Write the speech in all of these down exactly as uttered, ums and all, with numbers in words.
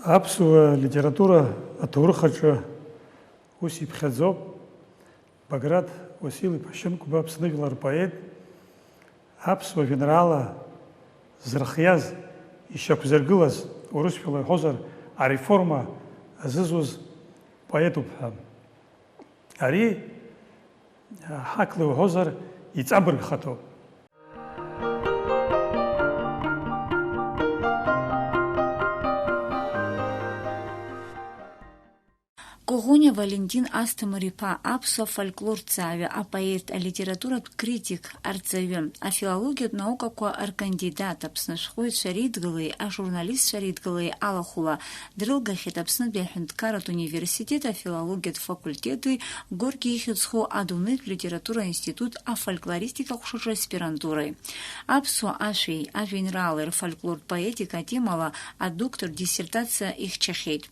Аԥсуа литература аҭоурых аҿы ус иԥхьаӡоуп, Баграт Уасил-иԥа Шьынқәба Аԥсны жәлар рпоет, аԥсуа жәеинраала зырхиаз, ишьақәзыргылаз, урысшәала иҳәозар, ареформа азызуз поетуп ҳәа. Ари, ҳақла иуҳәозар, иҵабыргхаҭоуп. Коӷониа Валентин Асҭамыр-иԥа аԥсуа фольклорҭҵааҩы, апоет, алитературатә критик, арҵаҩы, афилологиатә наукақәа ркандидат, Аԥсны ашәҟәыҩҩцәа реидгылеи ажурналистцәа реидгылеи алахәыла, дрылгахьеит Аԥснытәи аҳәынҭқарратә университет афилологиатә факультети Горки ихьӡ-зху адунеитә литература аинститут афольклористика ҟәшаҿы аспирантуреи. Аԥсуа ашәеи ажәеинраалеи рфольклортә поетика атемала адоктор диссертациа ихьчахьеит.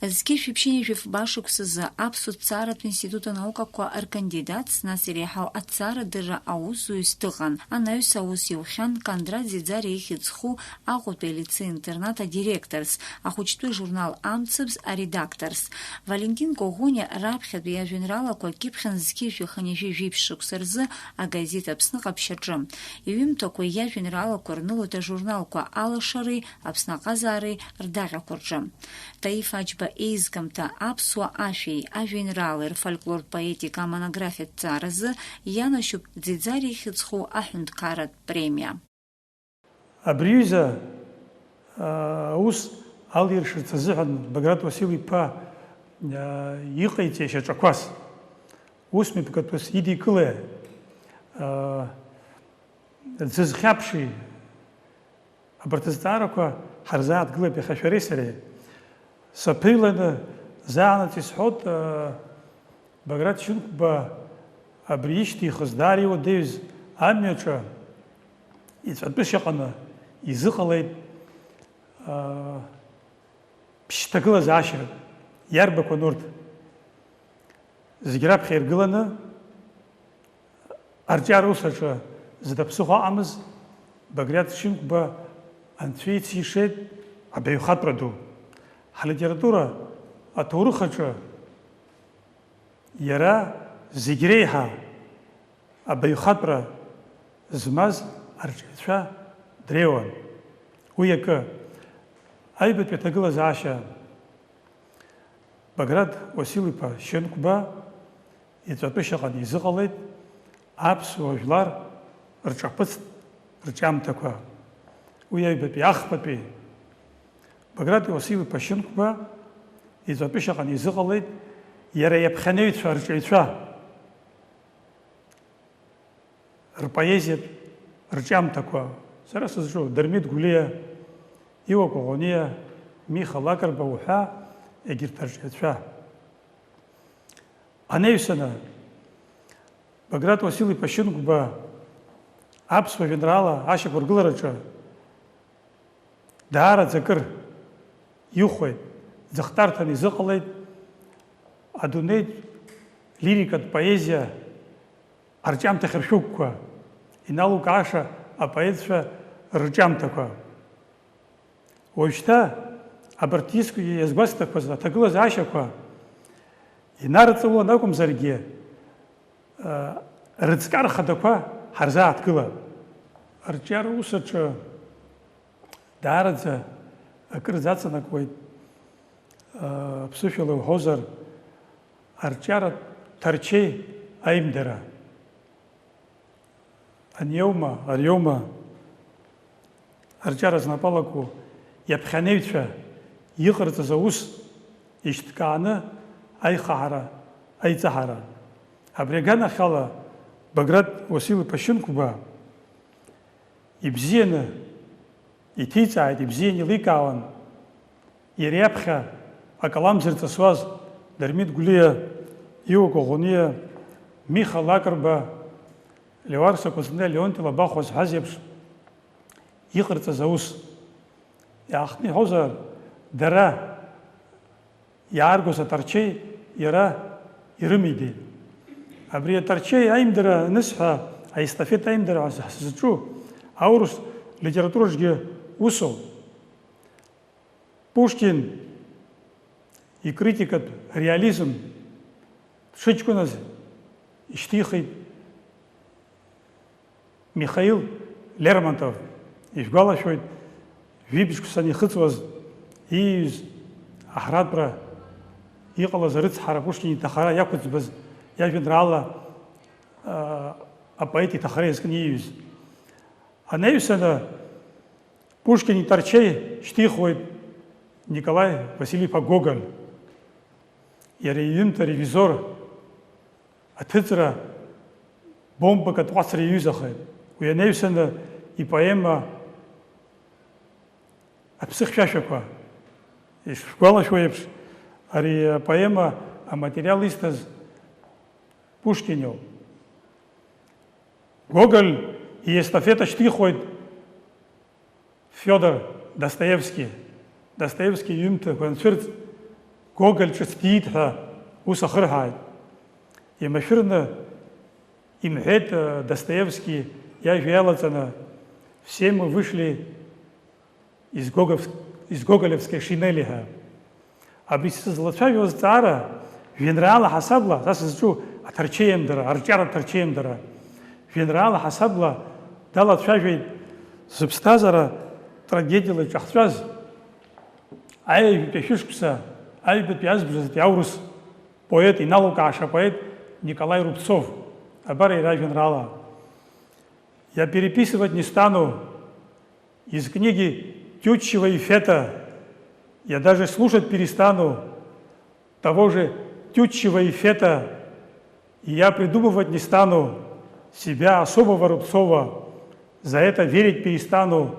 Зқьи жәшәи ԥшьынҩажәи фба шықәсазы Аԥсуа ҭҵааратә институт анаукақәа ркандидатс, нас иреиҳау аҭҵаарадырра аусзуҩыс дыҟан. Анаҩс аус иухьан Кондрат Ӡиӡариа ихьӡ-зху Аҟәатәи алицеи-интернат адиректорс, ахәыҷтәы журнал Амцабз аредакторс. Валентин Коӷониа раԥхьатәи иажәеинраалақәа кьыԥхьын зқьи жәшәи хынҩажәи жәиԥшь шықәса рзы агазеҭ Аԥсны ҟаԥшь аҿы. Иҩымҭақәа иажәеинраалақәа рнылоит ажурналқәа Алашареи Аԥсны аҟазаареи рдаҟьақәа рҿы. Таиф Аџьба еизгамҭа аԥсуа ашәеи ажәеинраалеи рфольклортә поетика амонографиатә ҭҵааразы ианашьоуп Ӡиӡариа ихьӡ-зху аҳәынҭқарратә премиа. Абри аҩыза, аа, аус алиршарц азыҳәан Баграт Уасил-иԥа, аа, иҟаиҵеит шьаҿақәас. Ус мҩаԥгатәыс идикылеи, аа, дзызхьаԥши? Абарҭ азҵаарақәа ҳарзааҭгылап иахьа шәареи сареи. Саԥыҩланы заанаҵ исҳәоит, аа, Баграт Шьынқәба абри ишьҭихыз даара иуадаҩыз амҩаҿы ицәатәышьаҟаны изыҟалеит, аа, ԥшь-ҭагылазаашьа иарбақәан урҭ? Зегь раԥхьа иргыланы, арҿиара ус аҿы зда ԥсыхәа аҟамыз Баграт Шьынқәба анцәа ицишеит абаҩхатәра ду. Ҳлитература аҭоурых аҿы иара зегь реиҳа абаҩхатәра змаз арҿиаҩцәа дреиуан. Уи акы, аҩбатәи аҭагылазаашьа Баграт Уасил-иԥа Шьынқәба иҵатәышьаҟны изыҟалеит аԥсуа жәлар рҿаԥыцтә рҿиамҭақәа. Уи аҩбатәи, ахԥатәи Баграт Уасил-иԥа Шьынқәба иҵатәышьаҟны изыҟалеит иара иаԥхьанаҩцәа, арҿиаҩцәа рпоезиатә рҿиамҭақәа. Сара сызҿу Дырмит Гәлиа, Иуа Коӷониа, Миха Лакрба уҳәа егьырҭ арҿиаҩцәа. Анаҩсаны, Баграт Уасил-иԥа Шьынқәба аԥсуа жәеинраала ашьақәыргылараҿы даараӡа акыр ихәеит, ӡахтарҭан изыҟалеит адунеитә лирикатә поезиа арҿиамҭа хьыршәыгәқәа, иналукааша апоетцәа рырҿиамҭақәа. Уажәшьҭа абарҭ искгьы иазгәасҭақәаз аҭагылазаашьақәа инарҵаулан акәымзаргьы, рыҵкар хадақәа ҳарзааҭгылап. Арҿиара ус аҿы даараӡа акыр заҵанакуеит, аԥсышәала уҳәозар, арҿиаратә ҭарчеи аимдара. Аниоума, ариоума арҿиара знапы алаку иаԥхьанеҩцәа иҟарҵаз аус ишьҭкааны аихаҳара, аиҵаҳара. Абри аганахьала Баграт Уасил-иԥа Шьынқәба ибзианы иҭиҵааит, ибзианы еиликаауан иара иаԥхьа Акалам зырҵысуаз Дырмит Гәлиа, Иуа Коӷониа, Миха Лакрба, Леуарса Кәыҵниа, Леонти Лабахәуа зҳәаз еиԥш, иҟарҵаз аус. Иаахтны иҳәозар, дара иааргоз аҭарчеи иара ирымеидеит. Абри аҭарчеи аимдара анысҳәа, аестафета аимдара ҳәа сызҿу аурыс литератураҿгьы усоуп. Пушкин икритикатә реализм дшыҷкәыназ ишьҭихит Михаил Лермонтов. Ишәгәалашәоит, жәибжьқәа санихыҵуаз ииҩыз аҳратәра иҟалаз арыцҳара, Пушкин иҭахара иақәыӡбаз иажәеинраала, а, апоет иҭахара иазкны ииҩыз. Анаҩсаны Пушкин иҭарчеи шьҭихуеит Николаи Василь-иԥа Гоголь. Иара иҩымҭа Ревизор аҭыҵра бомбак атҟәацра иаҩызахеит. Уи анаҩсаны ипоема Аԥсы хьшәашәақәа. Ишшәгәалашәо еиԥш, ари апоема аматериал изҭаз Пушкин иоуп. Гоголь иестафета шьҭихуеит Фиодор Достоевски. Достоевски иҩымҭақәа анцәырҵ, Гоголь ҿыц диит ҳәа ус ахырҳәааит. Имашәырны имҳәеит, э, Достоевски иажәа иалаҵаны, «Все мы вышли из гоговс-, из гоголевской шинели» ҳәа. Абри сызлацәажәо азҵаара, жәеинраала ҳасабла, са сызҿу аҭарчеиамдара, арҿиаратә ҭарчеиамдара, жәеинраала ҳасабла далацәажәеит зыԥсҭазаара трагедиала иҿахҵәаз, аҩажәатәи ашәышықәса, аҩбатәи азбжазтәи аурыс поет, иналукааша апоет Николаи Рубцов. Абар иара ажәеинраала. «Я переписывать не стану из книги Тютчева и Фета, я даже слушать перестану того же Тютчева и Фета, и я придумывать не стану себя особого Рубцова, за это верить перестану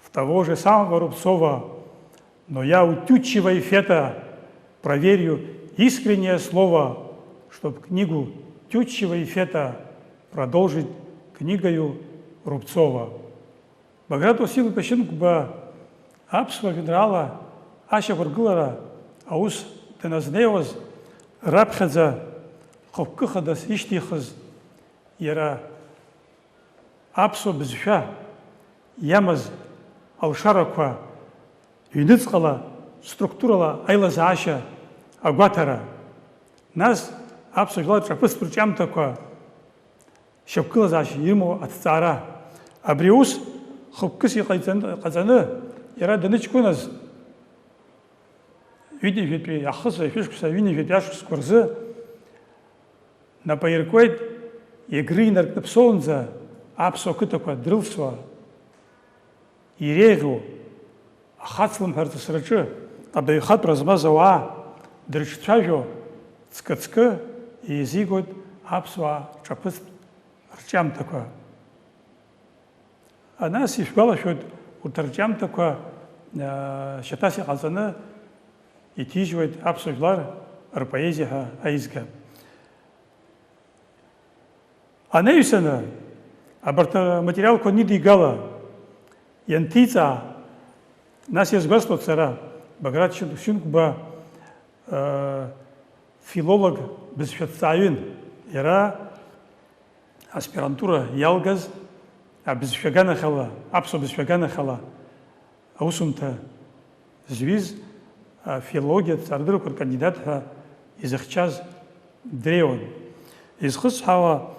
в того же самого Рубцова, но я у Тютчева и Фета проверю искреннее слово, чтоб книгу Тютчева и Фета продолжить книгою Рубцова». Баграт Уасил-иԥа Шьынқәба аԥсуа жәеинраала ашьақәыргылара аус даназнеиуаз, раԥхьаӡа хықәкы хадас ишьҭихыз, иара аԥсуа бызшәа иамаз алшарақәа ҩныҵҟала структурала аилазаашьа агәаҭара, нас аԥсуа жәлар рҿаԥыцтә рҿиамҭақәа шьақәгылазаашьа ирымоу аҭҵаара. Абри аус хықәкыс иҟаиҵан-, ҟаҵаны, иара даныҷкәыназ, ҩынҩажәатәи ахысра шәышықәса ҩынҩажәатәи ашықәсқәа рзы нап аиркуеит, Егры инаркны Ԥсоунӡа аԥсуа қыҭақәа дрылсуа, иреиӷьу ахацлымҳәа рҵысраҿы абаҩхатәра змаз ауаа дрыҿцәажәо, ҵкы-ҵкы еизигоит аԥсуаа рҿаԥыцтә рҿиамҭақәа. Анас ишәгәалашәоит, урҭ арҿиамҭақәа, аа, шьаҭас иҟаҵаны иҭижьуеит аԥсуа жәлар рпоезиа ҳәа аизга. Анаҩсаны, абарҭ аматериалқәа анидигала, ианҭиҵаа, нас иазгәасҭоит сара, Баграт Шьын-, Шьынқәба, аа, филолог бызшәаҭҵааҩын. Иара аспирантура иалгаз абызшәа аганахьала, аԥсуа бызшәа аганахьала аусумҭа зҩыз, афилологиатә ҵарадыррақәа ркандидат ҳәа изыхьчаз дреиуан. Изхысҳәаауа,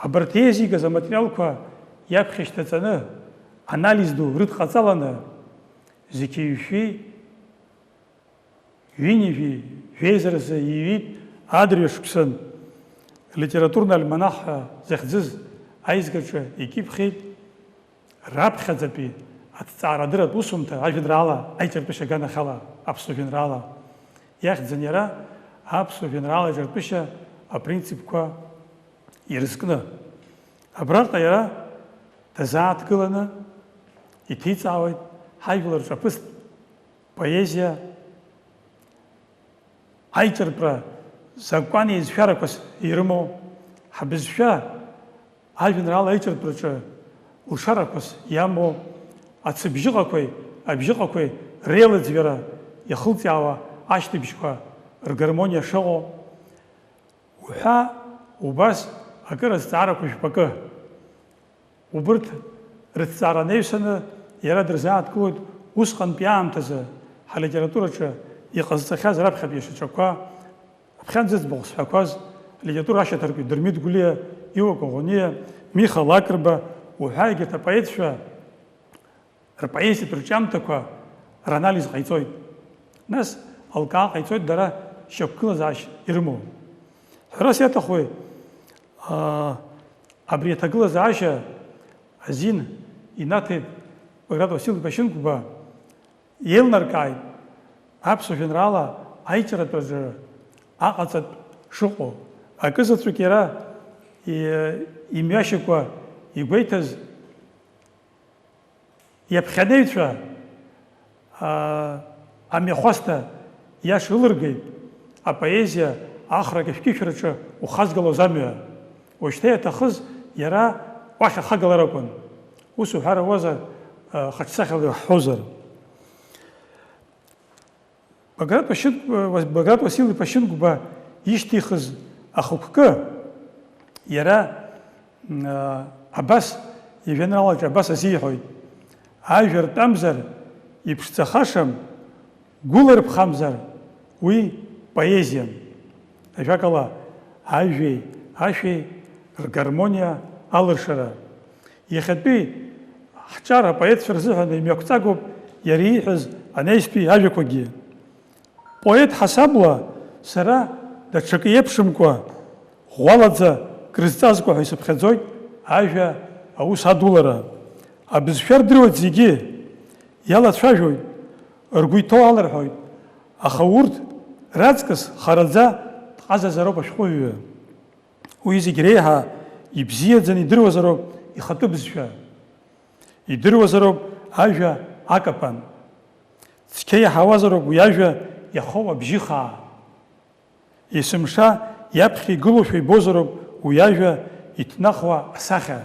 абарҭ еизигаз аматериалқәа иаԥхьа ишьҭаҵаны, анализ ду рыдҟаҵаланы, зқьи жәшәи ҩынҩажәи жәеизаразы иҩит адырҩашықәсан литературный альманах ҳәа захьӡыз аизгаҿы икьыԥхьит раԥхьаӡатәи аҭҵаарадырратә усумҭа ажәеинраала аиҿартәышьа аганахьала аԥсуа жәеинраала. Иахьӡын иара аԥсуа жәеинраала аиҿартәышьа апринципқәа ирызкны. Абраҟа иара дазааҭгыланы иҭиҵаауеит ҳажәлар рҿаԥыцтә поезиа аиҿартәра закәан еизшәарақәас ирымоу, ҳбызшәа ажәеинраала аиҿартәраҿы лшарақәас иамоу, ацыбжьыҟақәеи абжьыҟақәеи реилаӡҩара иахылҵаауа ашьҭыбжьқәа ргармониа шыҟоу, уҳәа убас акыр азҵаарақәа жәпакы. Убырҭ рыҭҵаара анаҩсаны, иара дырзааҭгылоит усҟантәи аамҭазы ҳалитератураҿы иҟазҵахьаз раԥхьатәи шьаҿақәа, аԥхьан зыӡбахә зҳәақәаз алитература ашьаҭаркҩы Дырмит Гәлиа, Иуа Коӷониа, Миха Лакрба уҳәа егьырҭ апоетцәа рпоезиатә рҿиамҭақәа ранализ ҟаиҵоит. Нас алкаа ҟаиҵоит дара шьақәгылазаашьа ирымоу. Ҳәарас иаҭахуи, аа, абри аҭагылазаашьа азин инаҭеит Баграт Уасил-иԥа Шьынқәба, еилнаркааит аԥсуа жәеинраала аиҿаратәаҿы аҟаҵатә шыҟоу. Акызаҵәык иара и-, имҩашьакәа игәеиҭаз иаԥхьанеҩцәа, аа, амҩахәасҭа иаша ылыргеит, апоезиа ахра кьышәкьышәраҿы ухазгалоз амҩа. Уажәшьҭа иаҭахыз иара уахь ахагалара акәын. Ус уҳәар ауазар, аа, хаҿсахьала иуаҳҳәозар. Баграт Уашьын-, Баграт Уасил-иԥа Шьынқәба ишьҭихыз ахықәкы, иара, м, а, абас, ижәеинраалаҿы абас азиҳәоит: ажәа ртәамзар иԥшӡахашам, гәыларԥхамзар уи поезиам. Ажәакала, ажәеи ашәеи ргармониа алыршара. Иахьатәи ҳҿар апоетцәа рзыҳәан имҩақәҵагоуп иара ииҳәаз анаҩстәи ажәақәагьы. Поет ҳасабла сара даҽакы иеиԥшымкәа, ӷәӷәалаӡа крызҵазкуа ҳәа исыԥхьаӡоит ажәа аус адулара. Абызшәа рдыруеит зегьы, иалацәажәоит, ргәы иҭоу аларҳәоит, аха урҭ раҵкыс хараӡа дҟазазароуп ашәҟәыҩҩы. Уи зегь реиҳа ибзиаӡаны идыруазароуп ихатәы бызшәа. Идыруазароуп ажәа акапан. Цқьа иаҳауазароуп уи ажәа иахоу абжьы хаа. Есымша иаԥхьа игылоушәа ибозароуп уи ажәа иҭнахуа асахьа.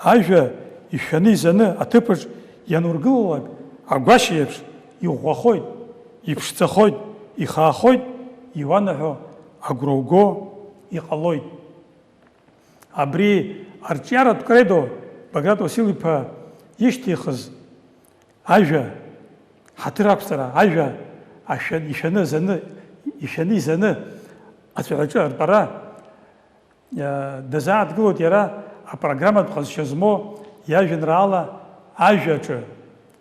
Ажәа ишәаны изаны аҭыԥаҿ ианургылалак, агәашьа еиԥш иӷәӷәахоит, иԥшӡахоит, ихаахоит, иуанаҳәо агәра уго иҟалоит. Абри арҿиаратә кредо Баграт Уасил-иԥа ишьҭихыз ажәа, ҳаҭыр ақәҵара, ажәа ашәа-, ишәаны, заны, ишәаны изаны ацәаҳәаҿы артәара, иа-, дазааҭгылоит иара апрограмматә ҟазшьа змоу иажәеинраала ажәаҿы.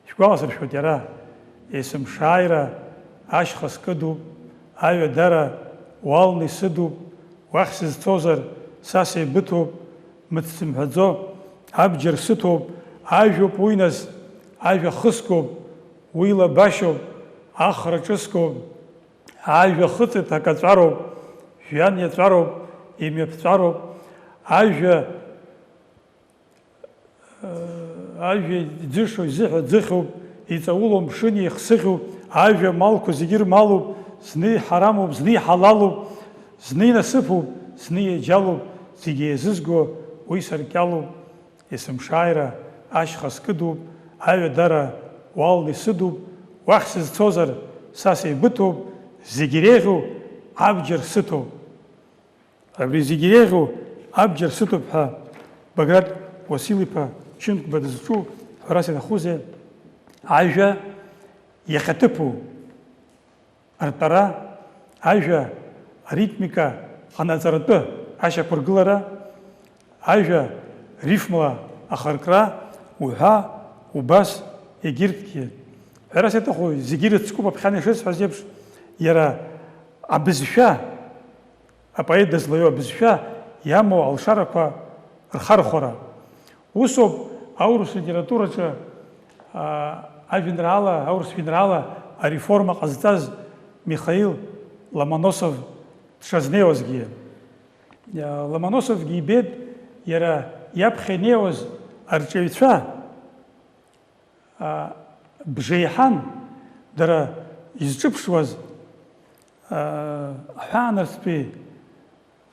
Шәгәаласыршәоит иара: есымшааира ашьха скыдуп, аҩадара уалны исыдуп, уахь сызцозар, са сеибыҭоуп, мыц сымҳәаӡо, абџьар сыҭоуп, ажәоуп уи нас, ажәа хыскуп, уи лабашьоуп, ахра ҿыскуп, ажәа хыҵит акаҵәароуп, жәҩан иаҵәароуп, имҩаԥҵәароуп, ажәа Ажәа иӡышо изыҳәа ӡыхьуп, иҵауло мшын еихсыӷьуп, ажәа амалқәа зегьы рмалуп, зны иҳарамуп, зны иҳалалуп, зны инасыԥуп, зны иаџьалуп, зегьы еизызго уи саркьалуп. Есымшааира ашьха скыдуп, аҩадара уалны исыдуп, уахь сызцозар, са сеибыҭоуп, зегь иреиӷьу абџьар сыҭоуп. Абри зегьы иреиӷьу абџьар сыҭоуп ҳәа Баграт Уасил-иԥа Шьынқәба дызҿу ҳәарас иаҭахузеи? Ажәа иахьаҭыԥу артәара, ажәа аритмика ҟанаҵаратәы ашьақәыргылара, ажәа рифмала ахыркра уҳәа убас егьырҭгьы. Ҳәарас иаҭаху зегьы ирыцкуп, аԥхьан ишысҳәаз еиԥш, иара абызшәа, апоет дызлаиоу абызшәа иамоу алшарақәа рхархәара. Усоуп аурыс литератураҿы, аа, ажәеинраала, аурыс жәеинраала ареформа ҟазҵаз Михаил Ломоносов дшазнеиуазгьы. Ломоносовгьы ибеит иара иаԥхьа инеиуаз арҿиаҩцәа, аа, бжеиҳан дара изҿыԥшуаз, Аҳәаанырцәтәи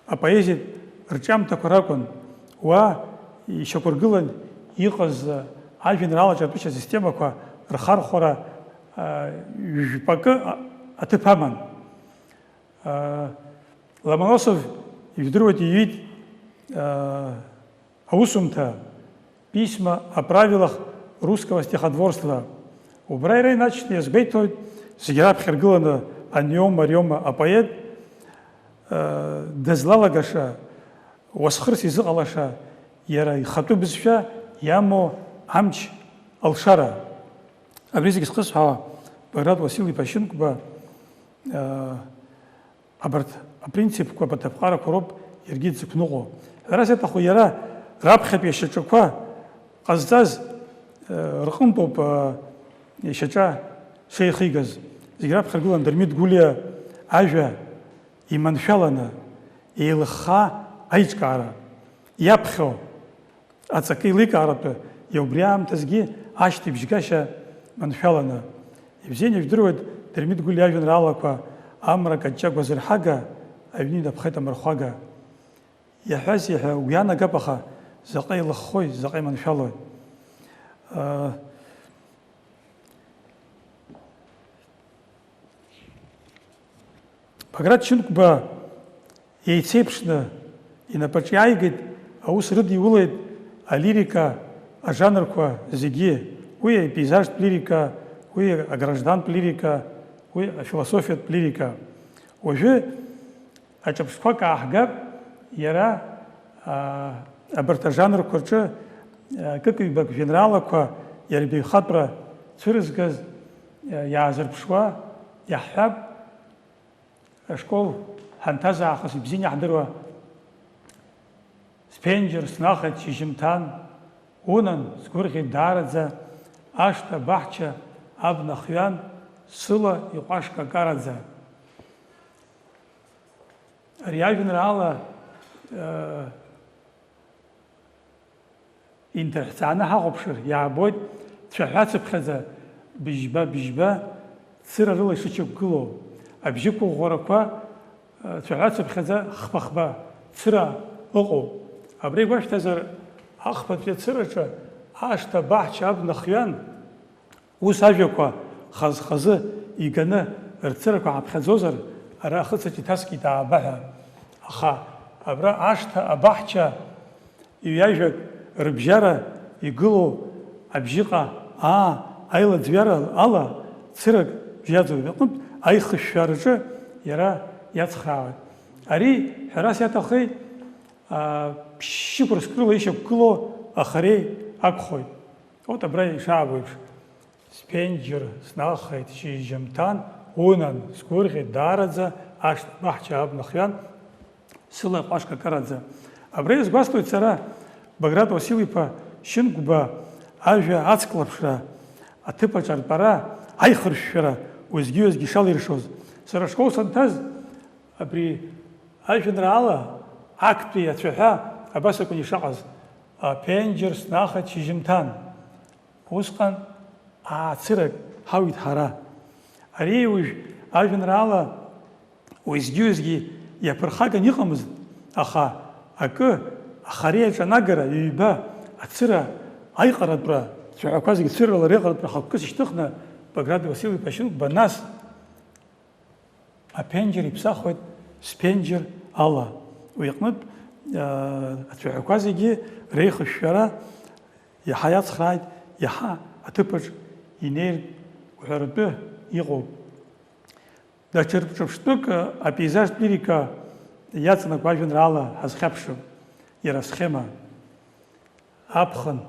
апоезиатә рҿиамҭақәа ракәын уа ишьақәыргылан иҟаз ажәеинраала аҿартәышьа асистемақәа рхархәара, а, жәпакы аҭыԥ аман. А, Ломоносов, ижәдыруеит, иҩит, а, аусумҭа, письма о правилах русского стихотворства. Убра иара инаҵшьны иазгәеиҭоит, зегь раԥхьа иргыланы аниома-ариома апоет, э, дызлалагаша, уасхырс изыҟалаша, иара ихатәы бызшәа иамоу амч алшара. Абри зегь зхысҳәаауа Баграт Уасил-иԥа Шьынқәба, э, Абарҭ апринципқәа, абарҭ аԥҟарақәа роуп иаргьы дзықәныҟәо. Ҳәарас иаҭаху, иара раԥхьатәи ашьаҿақәа ҟазҵаз, э, рҟынтәоуп, э, ишьаҿа шеихигаз. Зегь раԥхьа иргылан Дырмит Гәлиа ажәа иманшәаланы, еилыхха аиҿкаара иаԥхьо. Аҵакы еиликааратәы, иа убри аамҭазгьы ашьҭыбжьгашьа маншәаланы. Ибзианы ижәдыруеит Дырмит Гәлиа иажәеинраалақәа, Амра каҷҷа гәазырҳага, аҩны инапхеит амырхәага. Иаҳәазеи ҳәа угәы иаанагап, аха заҟа илыххои, заҟа иманшәалои. Ыы, Баграт Шьынқәба еицеиԥшны инапаҿ иааигеит, аус рыдиулеит алирика ажанрқәа зегьы, уи апейзажтә лирика, уи аграждантә лирика, уи афилософиатә лирика. Уажәы аҿырԥштәқәак ааҳгап, иара, аа, абарҭ ажанрқәа рҿы, аа, кык-ҩбак жәеинраалақәа иара ибаҩхатәра цәырызгаз, аа, иаазырԥшуа иаҳҳәап. Ашкол ҳанҭаз аахыс ибзианы иаҳдыруа, сԥенџьыр снахеит шьыжьымҭан, унан, сгәырӷьеит даараӡа, ашҭа баҳча абна хҩан, сыла иҟәашкакараӡа. Ари ажәеинраала, э, инҭаҳәцааны ҳахәаԥшыр, иаабоит цәаҳәацыԥхьаӡа быжьба-быжьба цыра рыла ишычақәгылоу, абжьықәыӷәӷәарақәа, э, цәаҳәацыԥхьаӡа хԥа-хԥа цыра ыҟоуп. Абра игәашәҭазар, ахԥатәи ацыраҿы ашҭа баҳча абна хҩан, Ус ажәақәа хаз-хазы иганы рцырақәа ҳаԥхьаӡозар, ара ахыцаҿ иҭаскит ааба ҳәа. Аха абра ашҭа абаҳча иҩажәак рыбжьара игылоу абжьыҟа, аа, аилаӡҩара ала цырак бжьаӡоуп, аҟынтә аихышәшәараҿы иара иацхраауеит. Ари, ҳәарас иаҭахи, аа, ԥшьшьықәырскрыла ишьақәгылоу ахареи акәхоит. Вот абра ишаабо еиԥш. Сԥенџьыр снахеит шьыжьымҭан, унан, сгәырӷьеит даараӡа, ашҭа баҳча абна хҩан, сыла ҟәашкакараӡа. Абра иазгәасҭоит сара, Баграт Уасил-иԥа Шьынқәба ажәа ацклаԥшра, аҭыԥ аҿарпара, аихыршәшәара уеизгьы-уеизгьы ишалиршоз. Сара ашкол санҭаз, абри ажәеинраала актәи ацәаҳәа абас акәын ишаҟаз, аԥенџьыр снахеит шьыжьымҭан. Усҟан аацырак ҳауит ҳара. Ари уажә ажәеинраала уеизгьы-уеизгьы иаԥырхаган иҟамызт, аха акы, ахареи аҿанагара, ҩба, ацыра, аиҟаратәра, цәаҳәақәа зегьы цырала реиҟаратәра хықәкыс ишьҭыхны, Баграт Васил-иԥа Шьынқәба нас Аԥенџьыр иԥсахуеит сԥенџьыр ала. Уи аҟнытә, аа, ацәаҳәақәа зегьы реихышәшәара иаҳа иацхрааит, иаҳа аҭыԥаҿ инеиртә уҳәаратәы иҟоуп. Даҽа рҿырԥштәык, апейзажтә лирика иаҵанакуа ажәеинраала ҳазхьаԥшып, иара асхема. Аԥхын,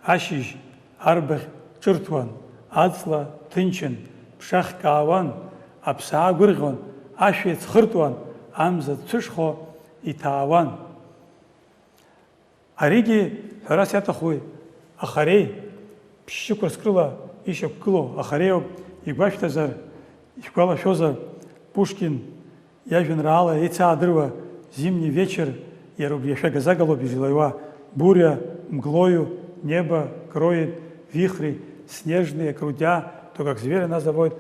ашьыжь, арбаӷь ҿырҭуан, аҵла ҭынчын, ԥшахк аауан, аԥсаа гәырӷьон, ашәа еицхыртуан, амза цәышхо иҭаауан. Аригьы, ҳәарас иаҭахуи, ахареи, ԥшьшьықәырск рыла ишьақәгылоу ахареиоуп, игәашәҭазар, ишәгәалашәозар, Пушкин Иажәеинраала еицаадыруа Зимний вечер иара убри ашәагазагалоуп излаҩуа, буря, мглою, небо кроет, вихри снежные крутя, то как звери нас заводят.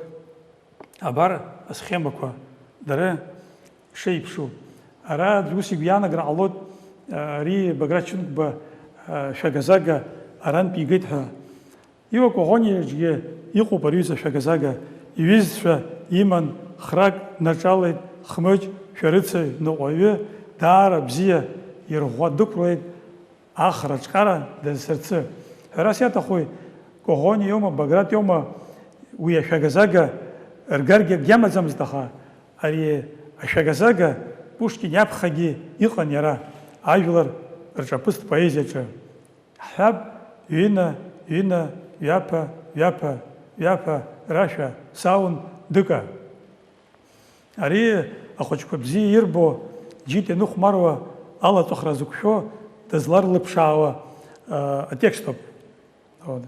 Абар асхемақәа. Дара шеиԥшу. Ара аӡә ус игәы иаанагар ҟалоит, ари Баграт Шьынқәба, а, шәагазага арантә игеит ҳәа. Иуа Коӷониаҿгьы иҟоуп ари аҩыза шәагазага, иҩызцәа иман, храк днаҿалеит, Хмыҷ, шәарыцаҩ, ныҟәаҩы, даара бзиа ирӷәӷәа дықәлеит, Ахра аҿҟьара дазцарцы. Ҳәарас иаҭахуи, Коӷониа иоума, Баграт иоума, уи ашәагазага ргаргьы акгьы амаӡамызт, аха ари ашәагазага Пушкин иаԥхьагьы иҟан иара, ажәлар рҿаԥыцтә поезиаҿы. Ҳҳәап, ҩына, ҩына, ҩаԥа, ҩаԥа, ҩаԥа рашәа, саун, дыка. Ари ахәыҷқәа бзиа ирбо, џьит ианыхәмаруа алаҵәахра зықәшәо дызларлыԥшаауа, а, атекстоуп. Вот.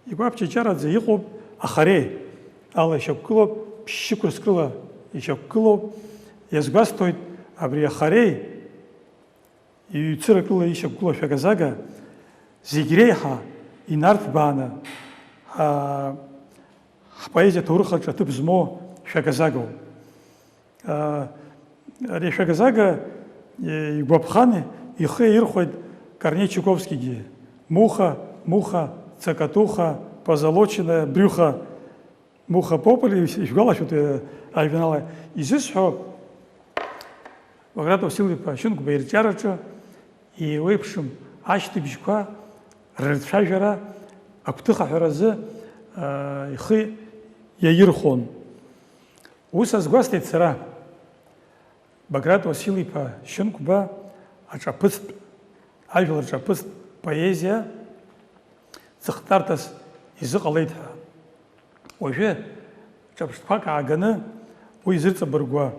Игәаԥ-ҷаҷараӡа иҟоуп ахареи, ала ишьақәгылоуп, ԥшьшьықәырскыла ишьақәгылоуп. Иазгәасҭоит абри ахареи, Иҩцыракыла ишьақәгылоу шәагазага, зегь реиҳа инарҭбааны, ҳа-, ҳпоезиа аҭоурых аҿы аҭыԥ змоу шәагазагоуп. Ари ашәагазага, е, игәаԥхан, ихы иаирхәеит Корнеи Чуковскигьы. Муха, муха, цокотуха, позолоченное брюхо. Муха Пополи, ишәгәалашәоит, э, ажәеинраала изысҳәо, Баграт Васил-иԥа Шьынқәба ирҿиараҿы еиуеиԥшым ашьҭыбжьқәа рырцәажәара агәҭыха ҳәаразы, э, ихы иаирхәон. Ус азгәасҭеит сара. Баграт Васил-иԥа Шьынқәба аҿаԥыцтә, ажәлар рҿаԥыцтә поезиа ҵыхәтәарҭас изыҟалеит ҳәа. Уажәы ҿырԥштәқәак ааганы уи изырҵабыргуа,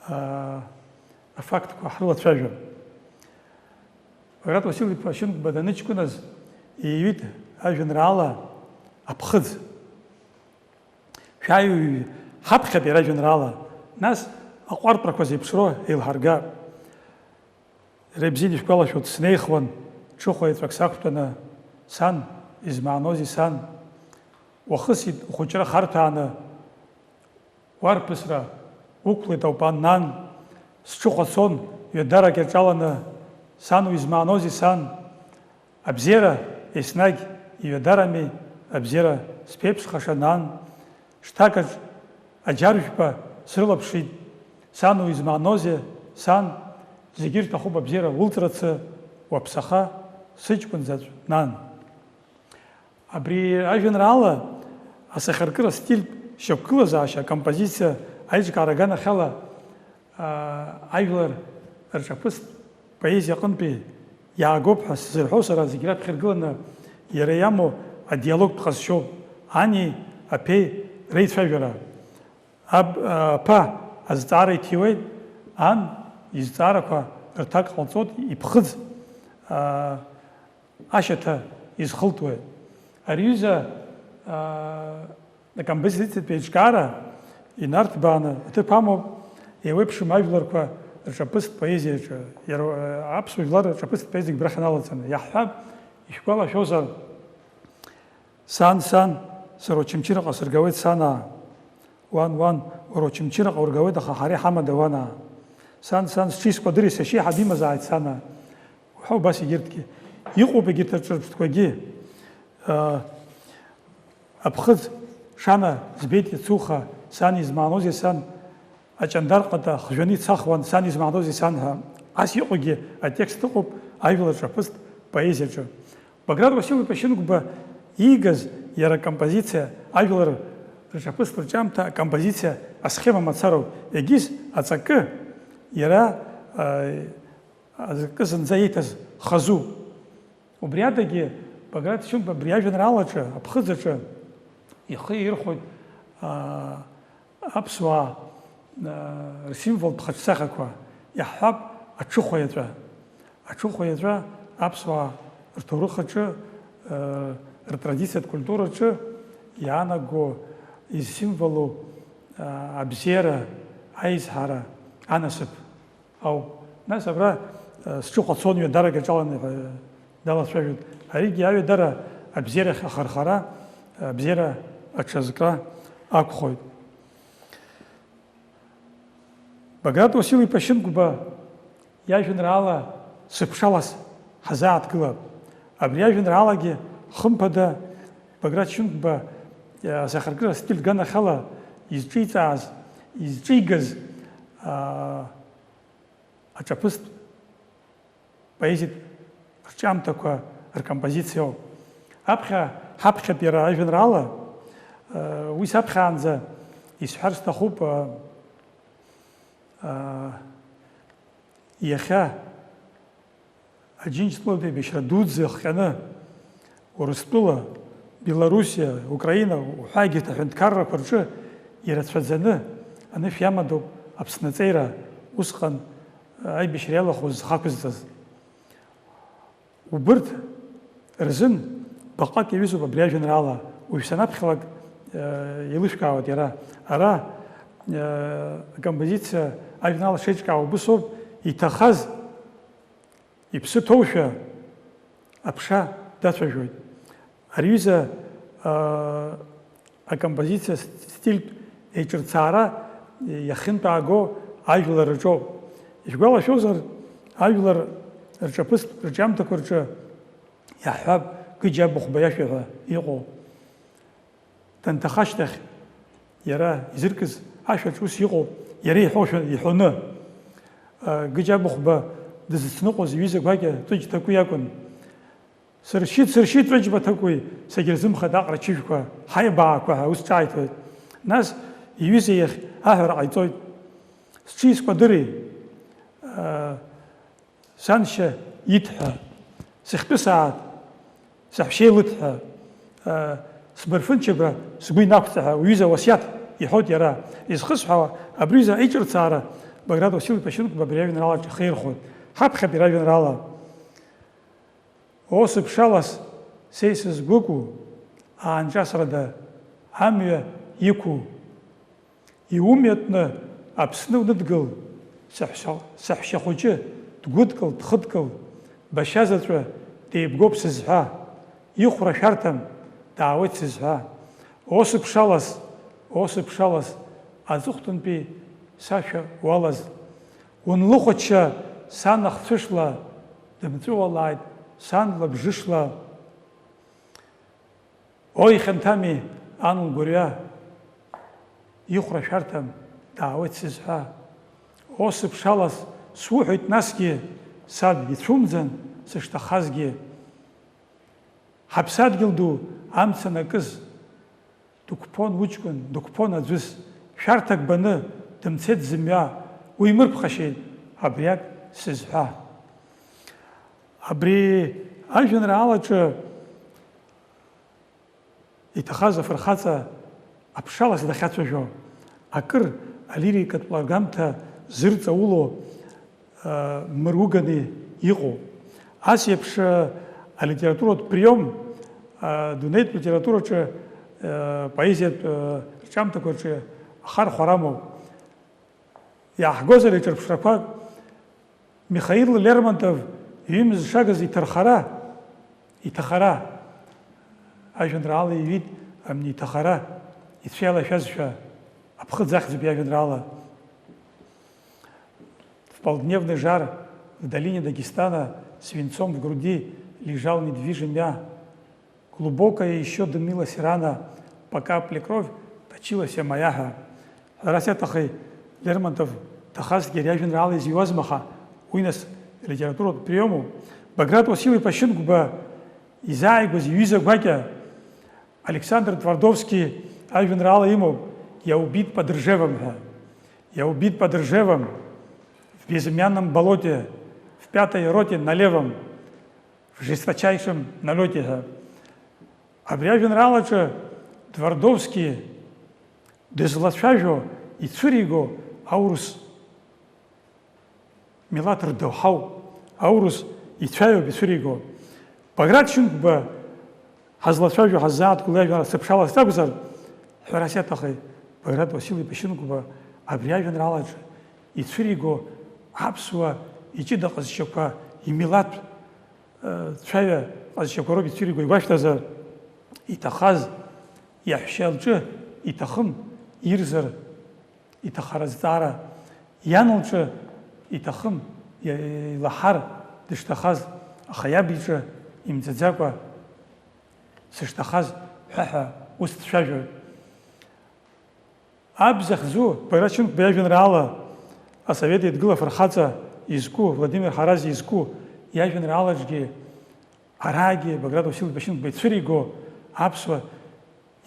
аа, афактқәа ҳрылацәажәап. Баграт Васил-иԥа Шьынқәба даныҷкәыназ иҩит ажәеинраала Аԥхыӡ. Шәааи ҩажәи ҳаԥхьап иара ажәеинраала, нас аҟәартәрақәа зеиԥшроу еилҳаргап. Иара ибзианы ишәгәалашәоит, снеихуан ҽыхәа еҵәак сақәтәаны, сан, измааноузеи, сан? Уахысит ухәыҷра харҭәааны, уарԥысра уқәлеит ауп, ан, нан, сҽыхәа цон ҩадарак иаҿаланы, сан, уизмааноузеи, сан? Абзиара еснагь иҩадарами, абзиара сԥеиԥшхаша, нан. Шҭакаҿ аџьаржәба срылаԥшит, сан, уизмааноузеи, сан? Зегьы ирҭахуп абзиара улҵрацы, уаԥсаха, сыҷкәын заҵә, нан. Абри ажәеинраала асахьаркыра стильтә шьақәгылазаашьа, акомпозициа аиҿкаара аганахьала, аа, ажәлар рҿаԥыцтә поезиа аҟынтәи иаагоуп ҳәа сзырҳәо сара зегь раԥхьа иргыланы иара иамоу адиалогтә ҟазшьоуп, ани аԥеи реицәажәара. Аб-, аԥа азҵаара иҭиуеит, ан изҵаарақәа рҭак ҟалҵоит, иԥхыӡ, аа, ашьаҭа изхылтуеит. Ари аҩыза, аа, акомпозициатә еиҿкаара инарҭбааны аҭыԥ амоуп, еиуеиԥшым ажәларқәа рҿаԥыцтә поезиаҿы, иара, аа, аԥсуа жәлар рҿаԥыцтә поезиагь абрахь иналаҵаны. Иаҳҳәап, ишәгәалашәозар, сан, сан, сара Очамчыраҟа сыргауеит, санаа. Уан, уан, уара Очамчыраҟа ургауеит, аха ҳара иҳамада, уанаа? Сан, сан, сҽизкәадыри сашьеиҳаб имазааит, санаа. Уҳәа убас егьырҭгьы. Иҟоуп егьырҭ аҿырԥштәқәагьы. Ыы, аԥхыӡ, шана, збеит иацуха, сан, измааноузеи, сан? Аҷандар ҟата хжәаны ицахуан, сан, измааноузеи, сан ҳәа. Ас иҟоугьы атекст ыҟоуп ажәлар рҿаԥыцтә поезиаҿы. Баграт Васил-иԥа Шьынқәба иигаз иара акомпозициа, ажәлар рҿаԥыцтә рҿиамҭа акомпозициа асхема мацароуп. Егьыс аҵакы иара, а, аҵакы зынӡа ииҭаз хазуп. Убри адагьы Баграт Шьынқәба абри ажәеинраалаҿы, аԥхыӡ аҿы ихы иаирхәоит, аа, аԥсуаа, аа, рсимволтә хаҿсахьақәа, иаҳҳәап, аҽыхәа иаҵәа. Аҽыхәа иаҵәа аԥсуаа рҭоурых аҿы, аа, ртрадициатә культураҿы иаанаго, изсимволу, аа, абзиара, аизҳара, анасыԥ. Ауп. Нас абра, э, сҽыхәа цон ҩадарак аҿаланы ҳәа далацәажәоит. Аригьы аҩадара абзиарахь ахархара, абзиара аҽазкра акәхоит. Баграт Уасил-иԥа Шьынқәба иажәеинраала Сыԥшалас ҳазааҭгылап. Абри ажәеинраалагьы, хымԥада, Баграт Шьынқәба, асахьаркыра стиль ганахьала изҿиҵааз, изҿигаз, аа, аҿаԥыцтә поезиатә рҿиамҭақәа ркомпозициоуп. Аԥхьа, ҳаԥхьатәи иара ажәеинраала, уи саԥхьаанӡа исҳәар сҭахуп, иахьа Аџьынџьтәылатә еибашьра дуӡӡа иахҟьаны, Урыстәыла, Белоруссиа, Украина уҳәа егьырҭ аҳәынҭқаррақәа рҿы ирацәаӡаны анышә иамадоуп Аԥсны аҵеира усҟан аибашьра иалахәыз зхы ақәызҵаз. Убырҭ рзын баҟак иаҩызоуп абри ажәеинраала, уажә санаԥхьалак, э, еилышәкаауеит иара. Ара, э, акомпозициа ажәеинраала шеиҿкаау убыс ауп, иҭахаз Иԥсы ҭоушәа аԥша дацәажәоит. Ари ҩыза, аа, акомпозициа стильтә еиҿырцаара иахьынтәааго ажәлар рҿоуп. Ишәгәалашәозар, ажәлар рҿаԥыцтә рҿиамҭақәа рҿы иаҳҳәап, Гыџь Абыхәба иашәа ҳәа иҟоу. Данҭаха ашьҭахь, иара изыркыз ашәаҿ ус иҟоуп, иара иҳәошәа, иҳәоны. Гыџь Абыхәба дызцныҟәоз иҩыза гәакьа Ҵәыџь Ҭакәи акәын. Сыршьит, сыршьит, Ҵәыџьба Ҭакәи, сагьырзымхеит аҟара ачыжәқәа, ҳаибаақәа ҳәа ус ҿааиҭуеит. Нас иҩыза иахь аҳәара ҟаиҵоит. Сҽизкәадыри? Саншьа иҭ ҳәа, сыхьтәы сааҭ, саҳәшьа илыҭ ҳәа, сбырфын чабра сгәы инақәҵа ҳәа уҩыза уасиаҭ иҳәоит иара. Изхысҳәаауа, абри аҩыза аиҿырцаара Баграт Уасил-иԥа Шьынқәба абри ажәеинраалаҿы ихеирхоит. Ҳаԥхьатәи ражәеинраала. О, сыԥшалас, са исызгәыку, аанҿасрада амҩа иқәу. Иумҩатәны Аԥсны уныдгыл, саҳәшьа-, саҳәшьа хәыҷы, дгәыдкыл, дхыдкыл, башьа заҵәы деибгоуп сызҳәа, ихәра шәарҭам, даауеит сызҳәа. О, сыԥшалас, о, сыԥшалас, аҵыхәтәантәи сашәа уалаз. Унлыхәачча сан ахцәышла, дымҵәыуалааит сан лабжышла. Ои, хьанҭами, ан лгәырҩа, ихәра шәарҭам, даауеит сызҳәа. О, сыԥшалас, суҳәоит насгьы, саб ицәумӡан сышҭахазгьы. Ҳаԥсадгьыл ду амца анакыз, дықәԥон уҷкәын, дықәԥон аӡәыс, шәарҭак баны дымцеит зымҩа, уимырԥхашьеит абриак сызҳәа. Абри ажәеинраалаҿы иҭахаз афырхаҵа аԥшалас дахьацәажәо, акыр алирикатә ларгамҭа зырҵауло, мыруганы иҟоу. Ас еиԥш алитературатә приом адунеитә литератураҿы, апоезиатә рҿиамҭақәа рҿы ахархәара амоуп. Иааҳгозар иҿырԥшрақәак, Михаил Лермонтов иҩымз шагыз иҭархара, иҭахара, ажәеинраала иҩит амни иҭахара, ицәеилашәазшәа, аԥхыӡ ахьӡуп иажәеинраала. В полдневный жар в долине Дагестана свинцом в груди лежал недвижим я. Глубокая ещё дымилась рана, по капле кровь точилась моя ҳәа. Ҳәарас иаҭахи, Лермонтов ҭахазҭгьы ари ажәеинраала изиуазма, аха уи нас литературатә приомуп. Баграт Уасил-иԥа Шьынқәба изааигәаз иҩыза гәакьа Александр Твардовски ажәеинраала имоуп, «Я убит под Ржевом» ҳәа. «Я убит под Ржевом, в безымянном болоте, в пятой роте на левом, в жесточайшем налёте» ҳәа. Абри ажәеинраалаҿы Твардовски дызлацәажәо, ицәыриго аурыс милаҭ рдоуҳауп, аурыс ицәаҩоуп ицәыриго. Баграт Шьынқәба ҳазлацәажәо ҳаззааҭгыло иажәа сыԥшалас акәзар, ҳәарас иаҭахи, Баграт Уасил-иԥа Шьынқәба абри ажәеинраалаҿы ицәыриго аԥсуа иҷыда ҟазшьақәа, имилаҭ цәаҩа ҟазшьақәа роуп ицәыриго, игәашәҭазар, иҭахаз иаҳәшьа лҿы иҭахым ирзар, иҭахара зҵаара Иан лҿы иҭахым, илаҳар дышҭахаз, аха иаб иҿы имӡаӡакәа сышҭахаз ҳәа ҳәа ус дцәажәоит. Аб захьӡу Баграт Шьынқәба иажәеинраала Асовет Еидгыла афырхаҵа изку, Владимир Ҳараз изку иажәеинраалаҿгьы араагьы Баграт Васил-иԥа Шьынқәба ицәыриго аԥсуа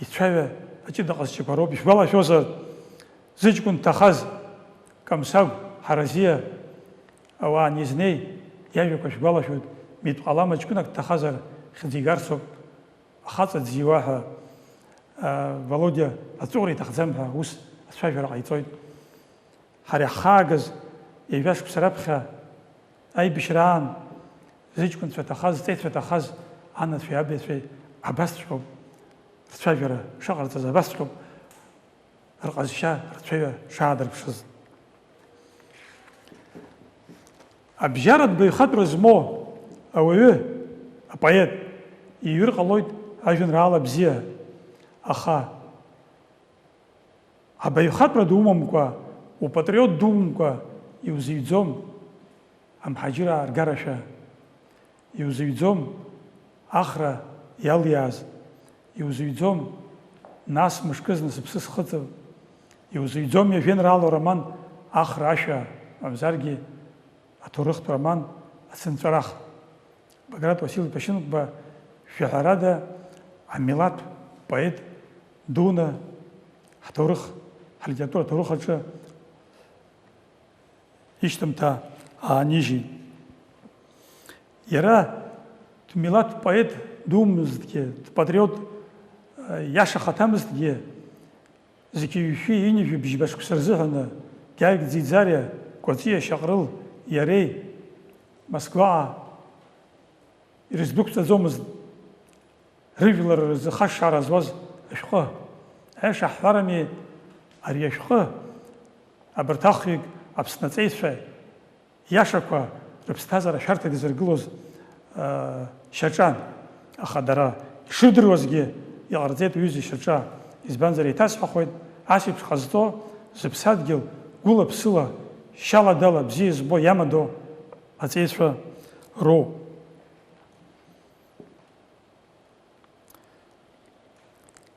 ицәаҩа аҷыда ҟазшьақәа роуп. Ишәгәалашәозар, зыҷкәын дҭахаз Камсагә Ҳаразиа ауаа анизнеи иажәақәа шәгәалашәоит, митә ҟалама ҷкәынак дҭахазар хьӡ игарцоуп, ахаҵа дзиуа ҳәа, а, Володиа аҵәыуара иҭахӡам ҳәа ус ацәажәара ҟаиҵоит. Ҳара иаҳхаагаз ҩажәа шықәса раԥхьа аибашьраан зыҷкәынцәа ҭахаз, зҵеицәа ҭахаз анацәеи абацәеи абасҵәҟьоуп рцәажәара шыҟарҵаз, абасҵәҟьоуп рҟазшьа, рцәаҩа шаадырԥшыз. Абжьаратә баҩхатәра змоу ауаҩы, апоет, иҩыр ҟалоит ажәеинраала бзиа, аха абаҩхатәра думамкәа, упатриот думамкәа иузыҩӡом амҳаџьыраа ргарашәа. Иузыҩӡом Ахра иалиааз, иузыҩӡом нас мышкызны сыԥсы схыҵып, иузыҩӡом иажәеинраала уроман Ахра ашәа, мамзаргьы аҭоурыхтә роман Ацынҵәарах. Баграт Уасил-иԥа Шьынқәба шәаҳәарада амилаҭ поет дуны ҳҭоурых, ҳлитература аҭоурых аҿы ишьҭамҭа аанижьит. Иара дмилаҭ поет думызҭгьы, дпатриот, э, иаша хаҭамызҭгьы, зқьи ҩшәи ҩынҩажәи бжьба шықәса рзыҳәаны Георги Ӡиӡариа, Кәаҵиа Шьаҟрыл иареи Москваҟа ирыздәықәҵаӡомызт. Рыжәлар рзы хашшаара зуаз ашәҟәы. Аиаша ҳҳәарами, ари ашәҟәы абарҭ ахҩык Аԥсны аҵеицәа иашақәа рыԥсҭазаара ашәарҭа идызыргылоз, ыы, шьаҿан. Аха дара ишырдыруазгьы иҟарҵеит уи изы шьаҿа. Избанзар, еиҭасҳәахуеит, ас еиԥш ҟазҵо зыԥсадгьыл гәыла-ԥсыла, шьала-дала бзиа збо иамадоу аҵеицәа роуп.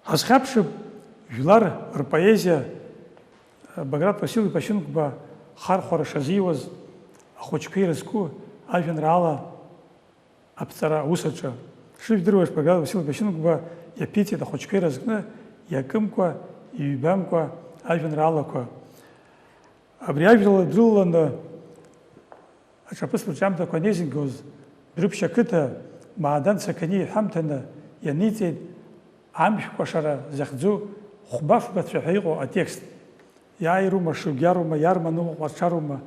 Ҳазхьаԥшып жәлар рпоезиа, Баграт Васил-иԥа Шьынқәба хархәара шазиуаз, ахәыҷқәа ирызку ажәеинраала аԥҵара аус аҿы. Шыжәдыруа еиԥш, Баграт Васил-иԥа Шьынқәба иаԥиҵеит ахәыҷқәа ирызкны иакымкәа, иҩбамкәа ажәеинраалақәа. Абри ажәлар дрылаланы аҿаԥыцтә рҿиамҭақәа анеизгоз, Дәрыԥшь ақыҭа Маадан Сақаниа иҳәамҭаны ианиҵеит Амшә кәашара захьӡу хәба-фба цәаҳәа иҟоу атекст. Иааирума, шугьарума, иарма ныҟәаҟәарҽарума,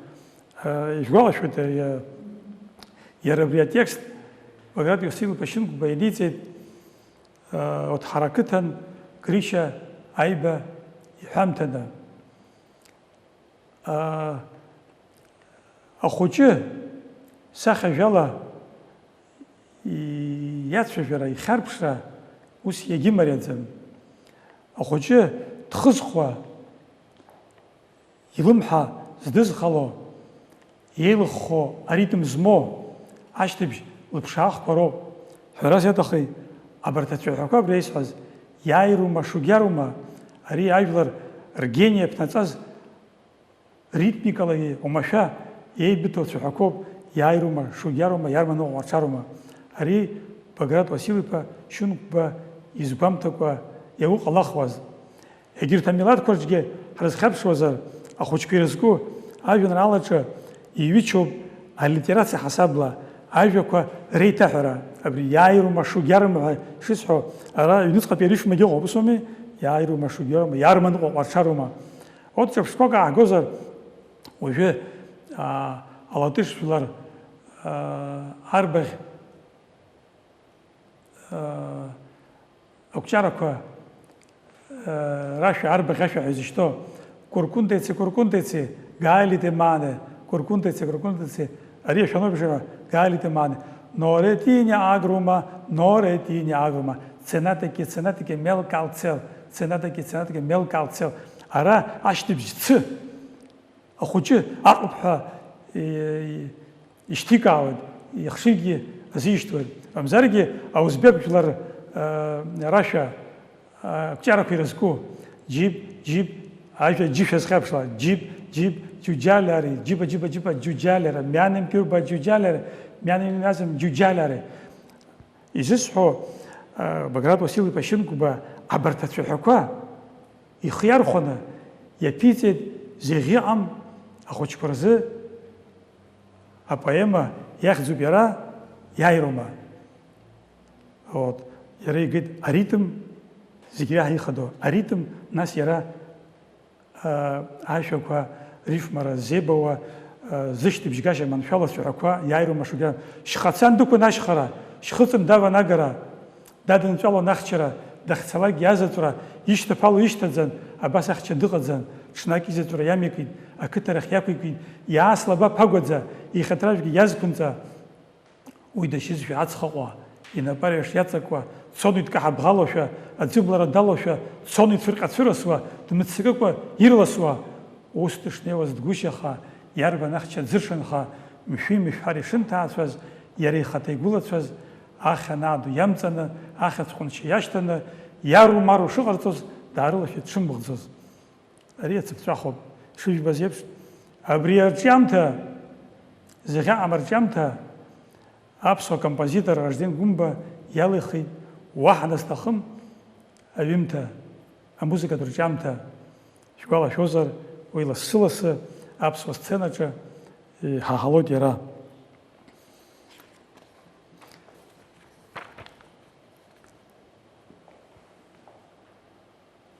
э, ижәгәалашәоит, э, иа-, иара абри атекст Баграт Иосиф-иԥа Шьынқәба ианиҵеит, э, Оҭҳара ақыҭан Гришьа Аиба иҳәамҭаны. Аа, ахәыҷы сахьажәала иацәажәара, ихьарԥшра ус иагьымариаӡам. Ахәыҷы дхызхуа, илымҳа здызхало, еилыххо аритм змоу, ашьҭыбжь лыԥшаахқәа роуп. Ҳәарас иаҭахи, абарҭ ацәаҳәақәа абри исҳәаз, иааирума, шугьарума, ари ажәлар ргени аԥнаҵаз ритмикалагьы оумашәа еибыҭоу ацәаҳәақәоуп, иааирума, шугьарума, иарма ныҟәаҟәарҽарума. Ари Баграт Уасил-иԥа Шьынқәба изгәамҭакәа иауҟалахуаз. Егьырҭ амилаҭқәа рҿгьы ҳрызхьаԥшуазар, ахәыҷқәа ирызку ажәеинраалаҿы иҩычоуп аллитерациа ҳасабла ажәақәа реиҭаҳәара. Абри иааирума, шугьарума ҳәа шысҳәо, ара ҩнуҵҟатәи арифмагьы ыҟоуп, ус ауми? Иааирума, шугьарума, иарма ныҟәаҟәарҽарума. Урҭ ҿырԥштәқәак ааҳгозар, уажәы, аа, алатыш жәлар, аа, арбаӷь, аа, ақәҿиарақәа, аа, рашәа, арбаӷь ашәа ҳәа изышьҭоу, куркундеце, куркундеце, галите mane, куркундеце, куркундеце, ари ашәаноуп ишыҳәа, галите mane, noretine agruma, noretine agruma, ценатеке, ценатеке, мелкалцел, ценатеке, ценатеке, мелкалцел. Ара ашьҭыбжь цы. Ахәыҷы аҟыԥҳәа, э, ишьҭикаауеит, ихшыҩгьы азишьҭуеит. Мамзаргьы аузбек жәлар, э, рашәа, э, ақәҿиарақәа ирызку, џьип, џьип, ажәа џьышәа зхьаԥшла, џьип, џьип, џьуџьалиари, џьыба, џьыба, џьыба, џьуџьалиара, мианым кьурба џьуџьалиара, мианым миазым џьуџьалиари. Изысҳәо, э, Баграт Уасил-иԥа Шьынқәба абарҭ ацәаҳәақәа ихы иархәаны иаԥиҵеит зеӷьыҟам ахәыҷқәа рзы апоема иахьӡуп иара, иааироума. Вот. Иара игеит аритм, зегь реиҳа ихадоу аритм, нас иара, а, ажәақәа рифмара ззеибауа, а, зышьҭыбжьгашьа маншәалоу ацәаҳәақәа иааироума шугьы. Шьхацан дықәын ашьхара, шьхыҵын даван агара, дадынҵәалон ахьчара, дахьцалакгьы азаҵәра, ишьҭаԥало ишьҭаӡан, абас ахьча дыҟаӡан, ҽнак изаҵәра иамеикит, ақыҭарахь иақәикит, иааслаба ԥагәаӡа, ихаҭаражәгьы иазқәынҵа. Уи дашьызшәа ацхаҟәа, инапы арҩаш иаҵакуа, дцон уи дкаҳабӷалошәа, аӡыблара далошәа, дцон ицәырҟьацәырасуа, дмыццакыкәа ирласуа. Ус дышнеиуаз дгәышьаха, иарбан ахьча дзыршанха, мшәи мышәҳәари шынҭаацәаз, иара ихаҭа игәылацәаз, ахьа нааду иамҵаны, ахьаҵә ҟәыншьа иашьҭаны, иару-мару шыҟарҵоз, даарылашәеит дшымгәыӷӡоз. Ари ацыԥҵәахоуп, шыжәбаз еиԥш, абри арҿиамҭа, зехьаҟам арҿиамҭа, аԥсуа композитор Ражден Гәымба иалихит, уаҳа дазҭахым аҩымҭа, амузыкатә рҿиамҭа. Шәгәалашәозар, уи лассы-лассы аԥсуа сценаҿы иҳаҳалоит иара.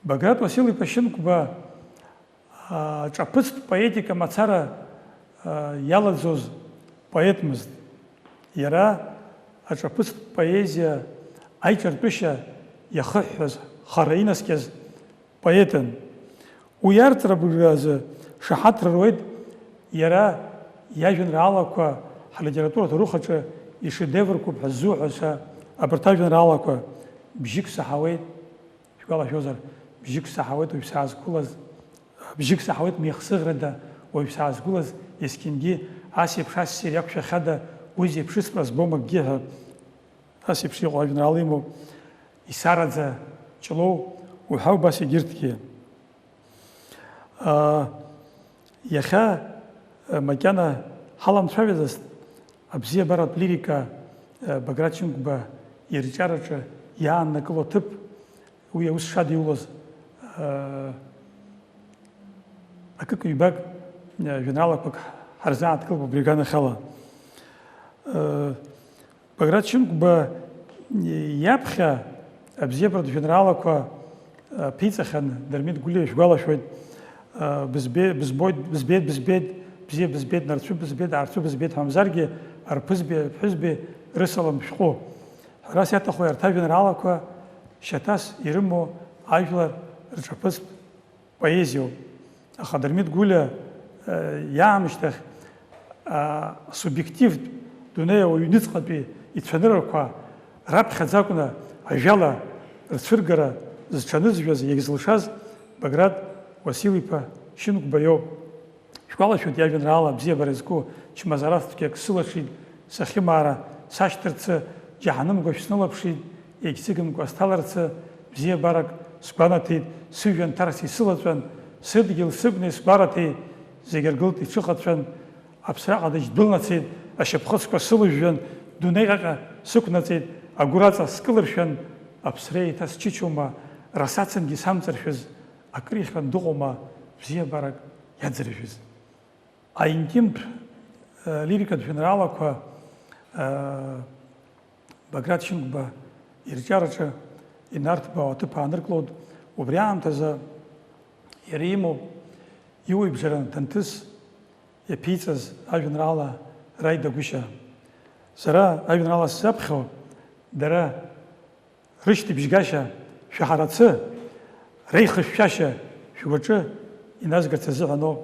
Баграт Уасил-иԥа Шьынқәба, а, ҿаԥыцтә поетика мацара, а, иалаӡоз поетмызт. Иара аҿаԥыцтә поезиа аиҿартәышьа иахыҳәҳәаз хара инаскьаз поетын. Уи арҵра быжра азы шаҳаҭра руеит иара иажәеинраалақәа ҳлитературатә аҭоурых аҿы ишедеврқәоуп ҳәа ззуҳәаз ҳәа абарҭ ажәеинраалақәа, Бжьык саҳауеит, шәгәалашәозар, Бжьык саҳауеит уажә саазқәылаз, Бжьык саҳауеит меихсыӷрада уажә саазқәылаз, есқьынгьы ас еиԥш ассир иақәшәахьада, уи зеиԥшыҵәҟьа збом акгьы ҳәа, ас еиԥш иҟоу ажәеинраала имоуп, Исараӡа Ҷлоу уҳәа убас егьырҭгьы. Аа, иахьа, э, макьана ҳаламцәажәаӡацт абзиабаратә лирика, э, Баграт Шьынқәба ирҿиараҿы иааннакыло аҭыԥ, уи аус шадиулоз, э, акык-ҩбак, э, жәеинраалақәак ҳарзааҭгылап убри аганахьала. Э, Баграт Шьынқәба иаԥхьа абзиабаратә жәеинраалақәа, а, ԥиҵахьан Дырмит Гәлиа, ишәгәалашәоит, а, бызбе-, бызбоит, бызбеит, бызбеит, бзиа бызбеит, нарцәы бызбеит, аарцәы бызбеит ҳәа мамзаргьы, арԥызбеи аԥҳәызбеи рысалам шәҟәы. Ҳәарас иаҭаху, арҭ ажәеинраалақәа шьаҭас ирымоу ажәлар рҿаԥыцтә поезиоуп. Аха Дырмит Гәлиа, э, иаамышьҭахь, а, субиективтә дунеи ауаҩ ныҵҟатәи ицәаныррақәа раԥхьаӡа акәны ажәала рцәыргара зҽанызжәаз, иагьзылшаз Баграт Уасил-иԥа Шьынқәба иоуп. Шәгәалашәоит иажәеинраала абзиабара зку, чмазара цәгьак сылашит, сахьымаара сашьҭарцы, џьаҳанымгәашә снылаԥшит, егьсыгымкәа сҭаларцы, бзиабарак сгәанаҭеит, сыжәҩан ҭарс исылаҵәан, сыдгьыл сыбны исгәараҭеит, зегь ргылт иҽыхацәан, аԥсра ҟадыџь дәылнацеит, ашьапхыцқәа сылыжәжәан, дунеи ҟьаҟьа сықәнаҵеит, агәыр аҵа скылыршәан, аԥсра еиҭа счычоума, расацынгьы самҵыршәыз, акыр ихьран дыҟоума, бзиабарак иаӡыржәыз. Аинтимтә, э, лирикатә жәеинраалақәа, э, Баграт Шьынқәба ирҿиараҿы инарҭбаау аҭыԥ ааныркылоит. Убри аамҭазы иара имоуп иуаҩыбжараны данҭыс иаԥиҵаз ажәеинраала Раида Гәышьа. Сара ажәеинраала сзаԥхьо, дара рышьҭыбжьгашьа шәаҳарацы, реихышәшәашьа шәгәаҿы иназгарц азыҳәаноуп.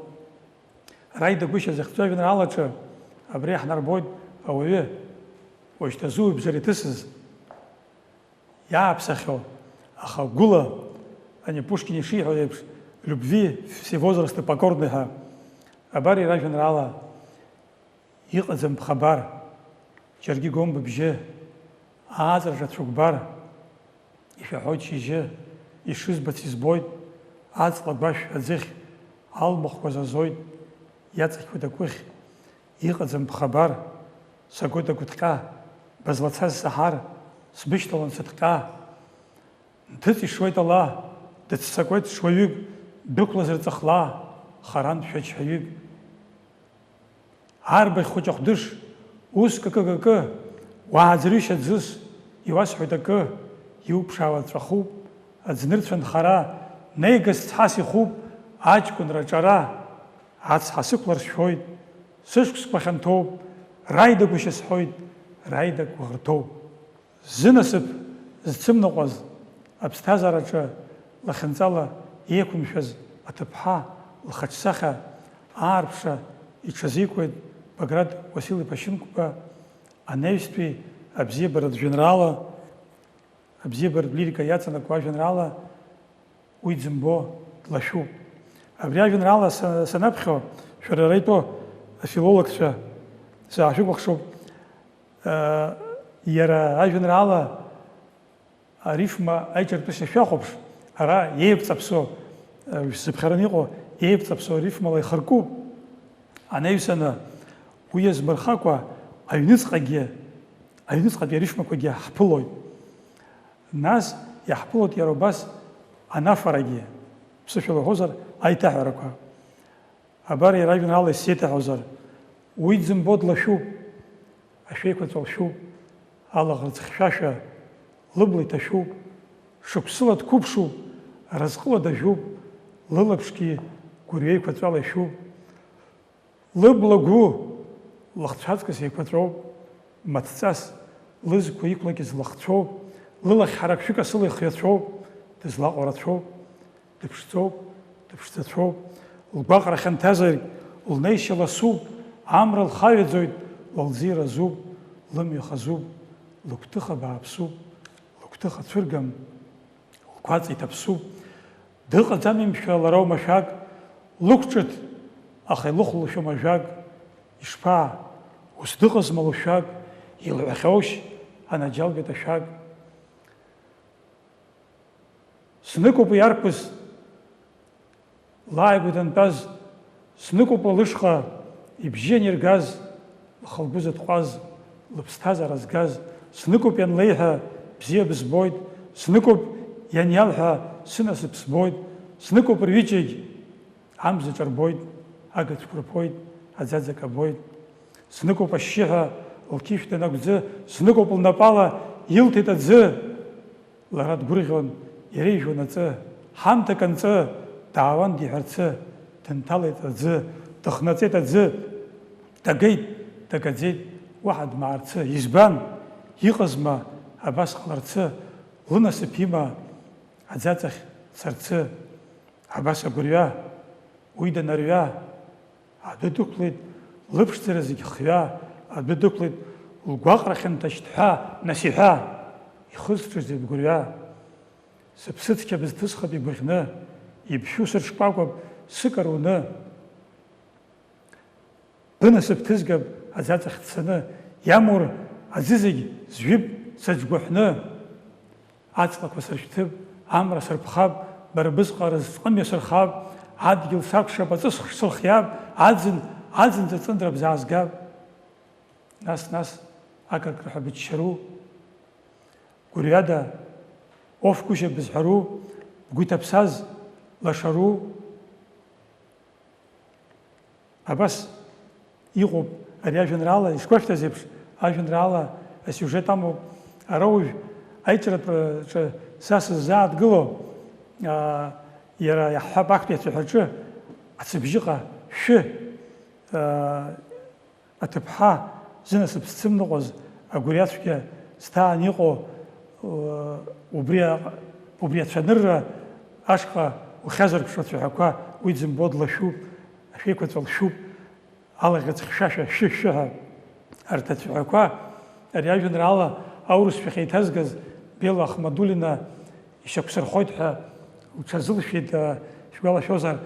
Раида Гәышьа захьӡу ажәеинраалаҿы абри иаҳнарбоит ауаҩы, уажәшьҭа зуаҩыбжара иҭысыз, иааԥсахьоу, аха гәыла, ани Пушкин ишиҳәо еиԥш, любви все возрасты покорны ҳәа, Абар иара ажәеинраала, иҟаӡам ԥхабар, џьаргьы гом быбжьы, ааҵраҿы ацәыкәбар, ишәаҳәоит шьыжьы, ишызбац избоит, аҵла гәашә аӡыхь, алмахәқәа зазоит, иаҵақьуеит акәыхь, иҟаӡам ԥхабар, сагоит агәыҭҟьа, бызлацаз саҳар, сбышьҭалон сыҭҟьа. Нҭыҵ ишуеит ала, дыццакуеит ҽуаҩык, дәықәлазар ҵыхла, харантә шәачҳаҩык. Арбаӷь хәыҷ ахәдыш, ус какы-какы, уааӡырҩышьа ӡыс, иуасҳәоит акы, иуԥшаауа ҵәахуп, аӡнырцә анхара, неигаз цҳас ихуп, аҷкәынра аҿара, ацҳа сықәлар сшәоит, сышықәсқәа хьанҭоуп, раидагәышьа сҳәоит, раидагәыӷырҭоуп. Зынасыԥ зцымныҟәаз, аԥсҭазаараҿы лахьынҵала еиқәымшәаз аҭыԥҳа лхаҿсахьа аарԥшра иҽазикуеит Баграт Уасил-иԥа Шьынқәба анаҩстәи абзиабаратә жәеинраала, абзиабаратә лирика иаҵанакуа ажәеинраала Уи дзымбо длашәуп. Абри ажәеинраала са-, санаԥхьо, шәара ара итәоу афилологцәа саашәыкәыхшоуп. Э, иара ажәеинраала арифма аиҿартәышьа шәахәаԥш, ара еивҵаԥсо, э, шәзыԥхьараны иҟоу еивҵаԥсо арифмала ихыркуп. Анаҩсаны, уи иазмырхакәа, аҩныҵҟагьы, аҩныҵҟатәи арифмақәагьы ҳԥылоит. Нас иаҳԥылоит иара убас анафарагьы, ԥсышәала уҳәозар, аиҭаҳәарақәа. Абар иара ажәеинраала исзеиҭаҳәозар, уи дзымбо длашәуп, ашәеиқәаҵәа лшәуп, алаӷырӡ хьшәашәа лыбла иҭашәуп, шықәсыла дқәыԥшуп, разҟыла дажәуп, лылаԥшгьы гәырҩеиқәаҵәала ишәуп. Лыбла гәы лыхцәаҵкыс еиқәаҵәоуп, маҭҵас лызқәа иқәлакьыз лыхцәоуп, лылахь ҳарак шәык асыла ихҩацәоуп, дызлаҟоу рацәоуп, дыԥшӡоуп, дыԥшӡацәоуп, лгәаҟра хьанҭазаргь, лнеишьа ласуп, амра лхаҩаӡоит, лылзиара азуп, лымҩа хазуп, лыгәҭыха бааԥсуп, лыгәҭыха цәыргам, лгәаҵа иҭаԥсуп. Дыҟаӡами, мшәа, лара оумашәак, лықәҿыҭ, аха илыхәлашәом ажәак, ишԥа, ус дыҟазма лушәак, илҳәахьоушь, анаџьалбеит ашәак? Зныкоуп уи арԥыс лааигәа дантәаз, зныкоуп лышҟа ибжьы ианиргаз, лхы-лгәы зыҭҟәаз, лыԥсҭазаара згаз, зныкоуп ианлеиҳәа, бзиа бызбоит, зныкоуп ианиалҳәа, сынасыԥ збоит, зныкоуп рҩыџьегь амзаҿа рбоит, агацәқәа рԥоит, аӡаӡа кабоит. Зныкоуп ашьшьыҳәа лқьышә данагәӡы, зныкоуп лнапала илҭеит аӡы. Лара дгәырӷьон, иара ижәуан аҵы, ҳамҭак анҵы, даауан диҳәарцы, дынҭалеит аӡы, дыхнаҵеит аӡы, дагеит, дагаӡеит, уаҳа дмаарцы. Избан, иҟазма абас ҟаларцы, лынасыԥ има аӡаҵахь царцы? Абас агәырҩа, уи данарҩа, адәы дықәлеит лыԥшӡара зегь хҩа, адәы дықәлеит лгәаҟра хьанҭа шьҭҳәа, нас иҳәа, ихызҽыз игәырҩа. Сыԥсы цқьа бызҭысхып игәаӷьны, ибшәу сырҽкәакәап сыкаруны. Бынасыԥ ҭызгап аӡаҵахь дцаны, иамур аӡы зегь зжәып сыџьгәаҳәны. Аҵлақәа сыршәҭып, амра сырԥхап, бара бысҟа рызҟымҩа сырхап, адгьыл сакәшап, аҵыс сылхиап, аӡын, аӡын ҵыҵындра бзаазгап. Нас, нас, акыркырҳәа быччару, гәырҩада, оф гәышьа бызҳәару, бгәы иҭаԥсаз лашару? Абас иҟоуп ари ажәеинраала ишгәашәҭаз еиԥш, ажәеинраала асиужет амоуп. Ара уажә аиҿартәаҿы са сыззааҭгыло, аа, иара иаҳҳәап, актәи ацәаҳәаҿы ацыбжьыҟа шәы, аа, аҭыԥҳа зынасыԥ зцымныҟәаз агәырҩацәгьа зҭаан иҟоу, убри аҟ-, убри ацәанырра ашҟа ухьазыркша ацәаҳәақәа, уи дзымбо длашәуп, ашәеиқәаҵәа лшәуп, алаӷьыц хьшәашәа шәы-шәы ҳәа. Арҭ ацәаҳәақәа ари ажәеинраала аурысшәахь еиҭазгаз Бела Ахмадулина ишьақәсырхоит ҳәа лҽазылшәеит, а, шәгәалашәозар,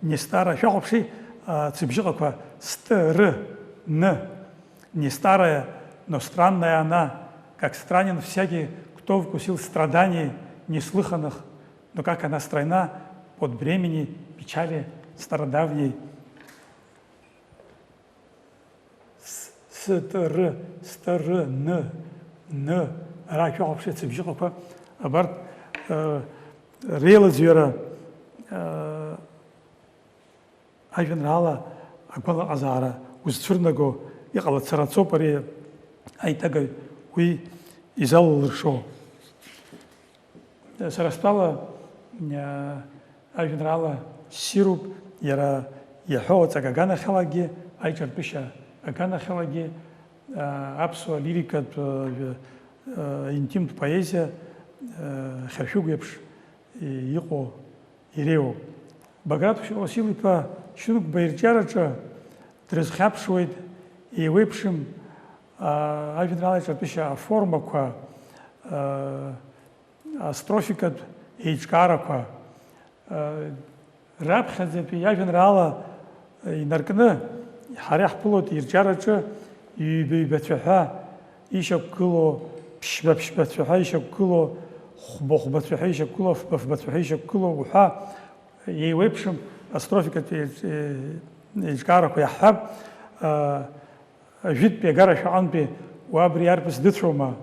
Нестара шәахәаԥши, Ацәыбжьыҟақәа ст, р, н, не старая, но странная она, как странен всякий, кто вкусил страданий неслыханных, но как она стройна под бремени печали стародавней. С, ст, р, ст, р, н, н, ара шәахәаԥши ацәыбжьыҟақәа, абарҭ, э, реилаӡҩара, э, ажәеинраала агәалаҟазаара узцәырнаго иҟалацара ацоуп ари аиҭагаҩ уи изалылыршо. Сара стәала, э, ажәеинраала ссируп, иара иаҳәо аҵак аганахьалагьы, аиҿартәышьа аганахьалагьы, э, аԥсуа лирикатә, э, э, интимтә поезиа, э, хьыршәыгә еиԥш иҟоу иреиуоуп. Баграт Уасил-иԥа Шьынқәба ирҿиараҿы дрызхьаԥшуеит еиуеиԥшым, а, ажәеинраала аиҿартәышьа аформақәа, а, астрофикатә еиҿкаарақәа, а, раԥхьаӡатәи иажәеинраала инаркны ҳара иаҳԥылоит ирҿиараҿы ҩба-ҩба цәаҳәа ишьақәгылоу, ԥшьба-ԥшьба цәаҳәа ишьақәгылоу, хәба-хәба цәаҳәа ишьақәгылоу, фба-фба цәаҳәа ишьақәгылоу уҳәа еиуеиԥшым астрофикатә еиҿ-, еиҿкаарақәа иаҳҳәап, а, ажәытәтәи агара шәаҟантәи уа абри арԥыс дыцәоума?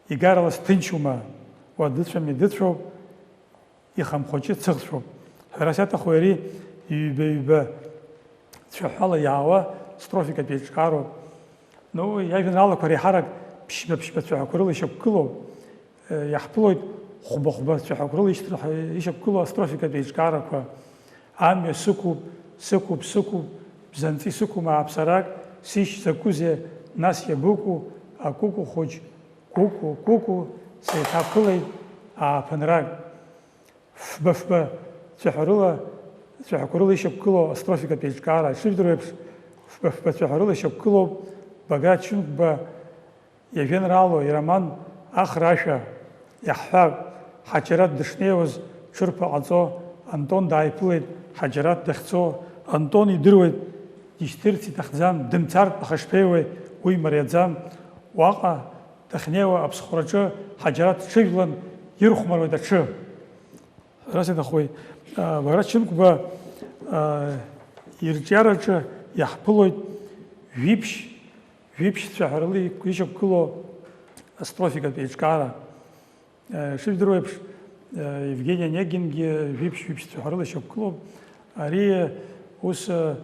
Игарала сҭынчума, уа дыцәами дыцәоуп, ихамхәыҷы цыӷцәоуп. Ҳәарас иаҭаху иара ҩба-ҩба цәаҳәала иаауа строфикатә еиҿкаароуп. Ну, иажәеинраалақәа реиҳарак ԥшьба-ԥшьба цәаҳәақәа рыла ишьақәгылоуп. Иаҳԥылоит хәба-хәба цәаҳәақәа рыла ишьҭра-, ишьақәгылоу астрофикатә еиҿкаарақәа. Амҩа сықәуп, сықәуп, сықәуп, бзанҵы исықәым ааԥсарак, сишь закәызеи, нас иабыкәу, акәыкәу хәыҷ, Кәыкәу, кәыкәу, сеиҭаԥылеит ааԥынрак. Фба-фба цәаҳәарыла, цәаҳәақәа рыла ишьақәгылоу астрофикатә еиҿкаара ишыжәдыруа еиԥш, фба-фба цәаҳәарыла ишьақәгылоуп Баграт Шьынқәба иажәеинраалоу ироман Ахра ашәа. Иаҳҳәап, Ҳаџьараҭ дышнеиуаз ҽырԥа ҟаҵо, Антон дааиԥылеит, Ҳаџьараҭ дахьцо, Антон идыруеит, дишьҭырц иҭахӡам, дымцартә аха ишԥеиуеи, уи мариаӡам. Уаҟа дахьнеиуа аԥсхәраҿы Ҳаџьараҭ дҽыжәлан ирхәмаруеит аҽы. Ҳәарас иаҭахуеит, а, Баграт Шьынқәба, а, ирҿиараҿы иаҳԥылоит жәиԥшь, жәиԥшь цәаҳәарыла ишьақәгылоу астрофикатә еиҿкаара. Э, ишыжәдыруа еиԥш, э, Евгений Онегингьы жәиԥшь-жәиԥшь цәаҳәарыла ишьақәгылоуп. Ари ус, э,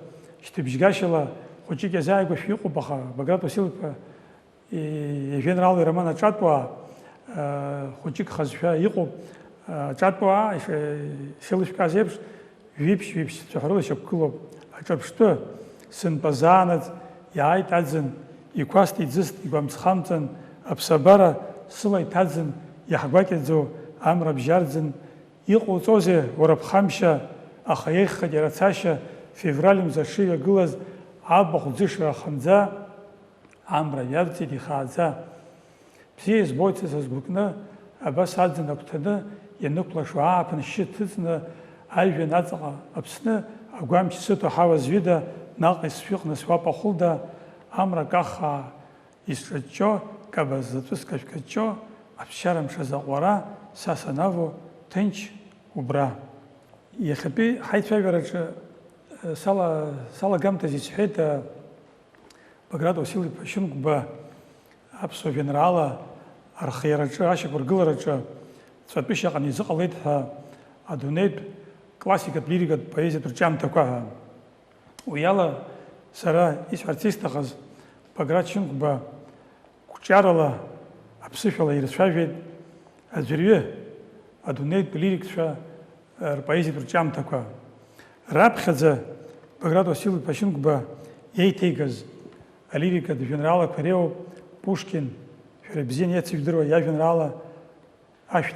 шьҭыбжьгашьала хәыҷык иазааигәашәа иҟоуп, аха Баграт Уасил-иԥа, э, ижәеинраала ироман Аҿатәуаа, э, хәыҷык хазшәа иҟоуп. Э, Аҿатәуаа, ишеилышәкааз еиԥш, Жәиԥшь-жәиԥшь цәаҳәарыла ишьақәгылоуп. Аҿырԥштәы, сынтәа заанаҵ иааит аӡын, иқәаст-иӡыст игәамҵ-хамҵан, аԥсабара сыла иҭаӡын, иаҳгәакьаӡоу амра бжьарӡын. Иҟауҵозеи, уара ԥхамшьа, аха еиӷьхеит иара цашьа, февраль мза шыҩагылаз, абахә ӡышра аханӡа, амра ҩавҵит ихааӡа. Бзиа избоит са сызгәыкны, абас аӡын агәҭаны, ианықәлашо ааԥын шьшьы ҭыҵны, ажәҩан аҵаҟа Аԥсны, агәамч сыҭо ҳауа зҩыда, наҟ исшәыҟны суап ахәылда, амра каххаа исҿыҷҷо, каба заҵәы скашәкаҷҷо, аԥсшьара мшазаҟә уара, са санаво, ҭынч убра. Иахьатәи ҳаицәажәараҿы, э, сала-, салагамҭаз исҳәеит, э, Баграт Уасил-иԥа Шьынқәба аԥсуа жәеинраала архиараҿы, ашьақәыргылараҿы ҵәатәышьа аҟны изыҟалеит ҳәа адунеитә классикатә лирикатә поезиатә рҿиамҭақәа ҳәа. Уи ала сара исҳәарц исҭахыз, Баграт Шьынқәба қәҿиарала, аԥсышәала ирцәажәеит аӡәырҩы адунеитә лирикцәа рпоезиатә рҿиамҭақәа. Раԥхьаӡа Баграт Уасил-иԥа Шьынқәба иеиҭеигаз алирикатә жәеинраалақәа реиуоуп Пушкин, шәара ибзианы иацыжәдыруа иажәеинраала Ашәҭ,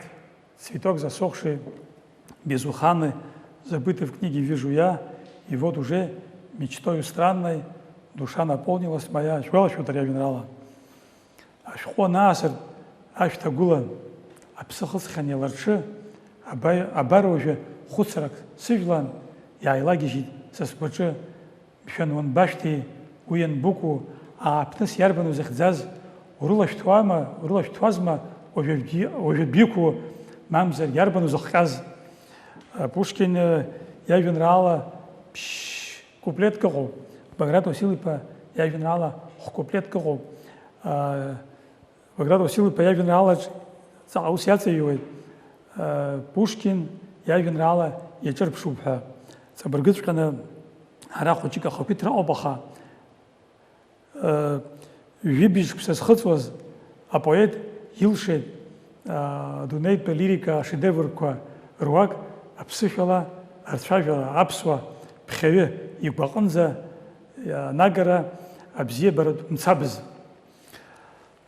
цветок засохший, безуханный, забытый в книге вижу я, и вот уже мечтою странной душа наполнилась моя, шәгәалашәоит ари ажәеинраала. Ашәҟәы анаасырт ашәҭ агәылан, аԥсы хысхьан иаларҽы, аба-, абар уажәы хәыцрак сыжәлан, иааилагьежьит са сгәаҿы, мшәан, уанбашәҭи, уи ианбыкәу, ааԥныс иарбан узыхьӡаз, урылашәҭуама, урылашәҭуазма уажәабжьы-, уажәабжьықәу, мамзар иарбан узыхҟьаз? Пушкин иажәеинраала ԥшь-куплетк ыҟоуп, Баграт Уасил-иԥа иажәеинраала хә-куплетк ыҟоуп. Баграт Уасил-иԥа иажәеинраалаҿ ҵаҟа ус иаҵаҩуеит, Пушкин иажәеинраала иаҿырԥшуп ҳәа. Ҵабыргыҵәҟьаны ара хәыҷык ахақәиҭра ыҟоуп, аха, жәибжь шықәса зхыҵуаз апоет илшеит, адунеитә лирика ашедеврқәа руак аԥсышәала, арцәажәара аԥсуа ԥхьаҩы игәаҟынӡа анагара абзиабаратә мцабз.